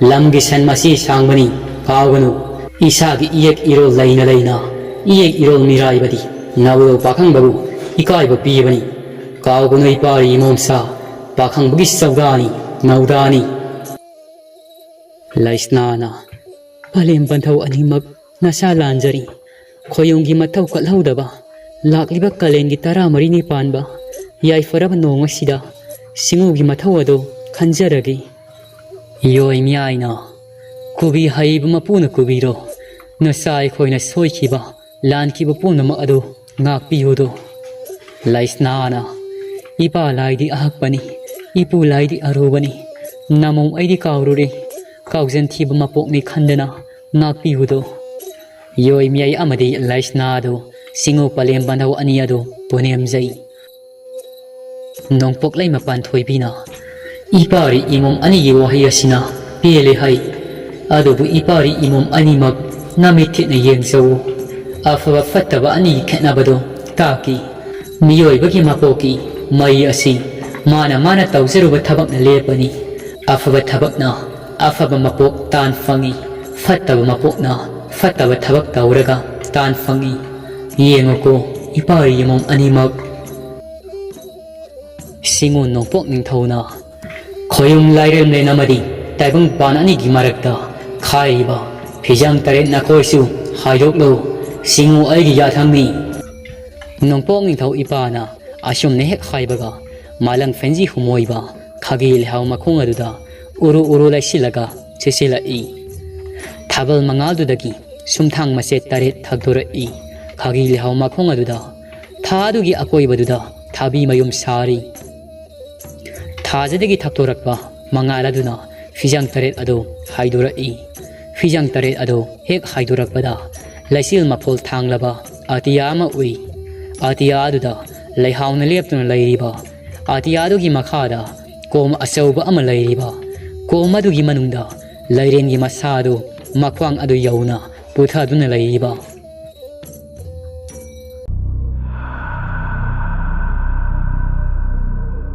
ꯂꯝꯒꯤ ꯁꯟ ꯃꯁꯤ ꯁꯥꯡꯕꯅꯤ, ꯀꯥꯎꯒꯅꯨ꯫ ꯏꯁꯥꯒꯤ ꯏꯌꯦꯛ ꯏꯔꯣꯜ ꯂꯩꯅ ꯂꯩꯅ ꯏꯌꯦꯛ ꯏꯔꯣꯜ ꯃꯤꯔꯥꯏꯕꯗꯤ ꯅꯧꯔꯧ ꯄꯥꯈꯪꯕꯕꯨ ꯏꯀꯥꯏꯕ ꯄꯤꯕꯅꯤ꯫ ꯀꯥꯎꯒꯅꯨ ꯏꯄꯥꯔꯤ ꯏꯃꯣꯝꯁꯥ, ꯄꯥꯈꯪꯕꯒꯤ ꯆꯧꯗꯥꯅꯤ, ꯅꯧꯗꯥꯅꯤ꯫ ꯂꯩꯁꯅꯥꯅ ꯄꯂꯦꯝ ꯄꯟꯊꯧ ꯑꯅꯤꯃꯛ ꯅꯁꯥ ꯂꯥꯟꯖꯔꯤ꯫ ꯈꯣꯌꯨꯝꯒꯤ ꯃꯊꯧ ꯀꯠꯍꯧꯗꯕ ꯂꯥꯛꯂꯤꯕ ꯀꯥꯂꯦꯟꯒꯤ ꯇꯔꯥꯃꯔꯤꯅꯤ ꯄꯥꯟꯕ ꯌꯥꯏꯐꯔꯕ ꯅꯣꯡ ꯑꯁꯤꯗ ꯁꯤꯡꯎꯒꯤ ꯃꯊꯧ ꯑꯗꯨ ꯈꯟꯖꯔꯒꯦ꯫ ꯌꯣꯏ ꯃꯤꯌꯥꯏꯅ ꯀꯨꯕꯤ ꯍꯩꯕ ꯃꯄꯨꯅ ꯀꯨꯕꯤꯔꯣ꯫ ꯅꯆꯥ ꯑꯩꯈꯣꯏꯅ ꯁꯣꯏꯈꯤꯕ ꯂꯥꯟꯈꯤꯕ ꯄꯨꯝꯅꯃꯛ ꯑꯗꯨ ꯉꯥꯛꯄꯤꯌꯨꯗꯣ꯫ ꯂꯩꯁꯅꯥꯅ ꯏꯄꯥ ꯂꯥꯏꯗꯤ ꯑꯍꯛꯄꯅꯤ, ꯏꯄꯨ ꯂꯥꯏꯗꯤ ꯑꯔꯨꯕꯅꯤ, ꯅꯃꯣꯝ ꯑꯩꯗꯤ ꯀꯥꯎꯔꯨꯔꯦ, ꯀꯥꯎꯖꯟꯈꯤꯕ ꯃꯄꯣꯛꯅꯤ ꯈꯟꯗꯅ ꯉꯥꯛꯄꯤꯌꯨꯗꯣ꯫ ꯌꯣꯏ ꯃꯤꯌꯥꯏ ꯑꯃꯗꯤ ꯂꯩꯁꯅꯥꯗꯨ ꯁꯤꯡꯎ ꯄꯂꯦꯝ ꯄꯟꯊꯧ ꯑꯅꯤ ꯑꯗꯨ ꯄꯨꯅꯦꯝꯖꯩ꯫ ꯅꯣꯡꯄꯣꯛꯂꯩꯃ ꯄꯥꯟꯊꯣꯏꯕꯤꯅ, ꯏꯄꯥꯔꯤ ꯏꯃꯣꯝ ꯑꯅꯤꯒꯤ ꯋꯥꯍꯩ ꯑꯁꯤꯅ ꯄꯦꯜꯂꯦ ꯍꯥꯏ꯫ ꯑꯗꯨꯕꯨ ꯏꯄꯥꯔꯤ ꯏꯃꯣꯝ ꯑꯅꯤꯃꯛ ꯅꯃꯤꯠ ꯊꯤꯠꯅ ꯌꯦꯡꯖꯧ꯫ ꯑꯐꯕ ꯐꯠꯇꯕ ꯑꯅꯤꯒꯤ ꯈꯦꯠꯅꯕꯗꯨ ꯇꯥꯛꯀꯤ꯫ ꯃꯤꯑꯣꯏꯕꯒꯤ ꯃꯄꯣꯛꯀꯤ ꯃꯩ ꯑꯁꯤ ꯃꯥꯅ ꯃꯥꯅ ꯇꯧꯖꯔꯨꯕ ꯊꯕꯛꯅ ꯂꯦꯞꯄꯅꯤ꯫ ꯑꯐꯕ ꯊꯕꯛꯅ ꯑꯐꯕ ꯃꯄꯣꯛ ꯇꯥꯟ ꯐꯪꯏ, ꯐꯠꯇꯕ ꯃꯄꯣꯛꯅ ꯐꯠꯇꯕ ꯊꯕꯛ ꯇꯧꯔꯒ ꯇꯥꯟ ꯐꯪꯏ꯫ ꯌꯦꯡꯉꯨꯀꯣ, ꯏꯄꯥ ꯏꯃꯨꯡ ꯑꯅꯤꯃꯛ꯫ ꯁꯤꯡꯉꯨ ꯅꯣꯡꯄꯣꯛ ꯅꯤꯡꯊꯧꯅ ꯈꯣꯌꯨꯝ ꯂꯥꯏꯔꯦꯝꯂꯦꯟ ꯑꯃꯗꯤ ꯇꯥꯏꯕꯪꯄꯥꯟ ꯑꯅꯤꯒꯤ ꯃꯔꯛꯇ ꯈꯥꯏꯔꯤꯕ ꯐꯤꯖꯪ ꯇꯔꯦꯠ ꯅꯈꯣꯏꯁꯨ ꯍꯥꯏꯗꯣꯛꯂꯨ꯫ ꯁꯤꯡꯉꯨ ꯑꯩꯒꯤ ꯌꯥꯊꯪꯅꯤ꯫ ꯅꯣꯡꯄꯣꯛ ꯅꯤꯡꯊꯧ ꯏꯄꯥꯅ ꯑꯁꯨꯝꯅ ꯍꯦꯛ ꯍꯥꯏꯕꯒ, ꯃꯥꯂꯪ ꯐꯦꯟꯖꯤ ꯍꯨꯝꯃꯣꯏꯕ ꯈꯥꯒꯤ ꯂꯩꯍꯥꯎ ꯃꯈꯣꯡ ꯑꯗꯨꯗ ꯎꯔꯨ ꯎꯔꯨ ꯂꯩꯁꯤꯜꯂꯒ ꯆꯦꯁꯤꯜꯂꯛꯏ꯫ ꯊꯥꯕꯜ ꯃꯉꯥꯜꯗꯨꯗꯒꯤ ꯁꯨꯝꯊꯥꯡ ꯃꯆꯦꯠ ꯇꯔꯦꯠ ꯊꯛꯇꯣꯔꯛꯏ꯫ ꯈꯥꯒꯤ ꯂꯩꯍꯥꯎ ꯃꯈꯣꯡ ꯑꯗꯨꯗ, ꯊꯥ ꯑꯗꯨꯒꯤ ꯑꯀꯣꯏꯕꯗꯨꯗ ꯊꯥꯕꯤ ꯃꯌꯨꯝ ꯁꯥꯔꯤ꯫ ꯊꯥꯖꯗꯒꯤ ꯊꯛꯇꯣꯔꯛꯄ ꯃꯉꯥꯜ ꯑꯗꯨꯅ ꯐꯤꯖꯪ ꯇꯔꯦꯠ ꯑꯗꯨ ꯍꯥꯏꯗꯣꯔꯛꯏ꯫ ꯐꯤꯖꯪ ꯇꯔꯦꯠ ꯑꯗꯨ ꯍꯦꯛ ꯍꯥꯏꯗꯣꯔꯛꯄꯗ, ꯂꯩꯆꯤꯜ ꯃꯐꯣꯜ ꯊꯥꯡꯂꯕ ꯑꯇꯤꯌꯥ ꯑꯃ ꯎꯏ꯫ ꯑꯇꯤꯌꯥ ꯑꯗꯨꯗ ꯂꯩꯍꯥꯎꯅ ꯂꯦꯞꯇꯨꯅ ꯂꯩꯔꯤꯕ, ꯑꯇꯤꯌꯥ ꯑꯗꯨꯒꯤ ꯃꯈꯥꯗ ꯀꯣꯝ ꯑꯆꯧꯕ ꯑꯃ ꯂꯩꯔꯤꯕ, ꯀꯣꯝ ꯑꯗꯨꯒꯤ ꯃꯅꯨꯡꯗ ꯂꯩꯔꯦꯟꯒꯤ ꯃꯁꯥ ꯑꯗꯨ ꯃꯈ꯭ꯋꯥꯡ ꯑꯗꯨ ꯌꯧꯅ ꯄꯨꯊꯗꯨꯅ ꯂꯩꯔꯤꯕ,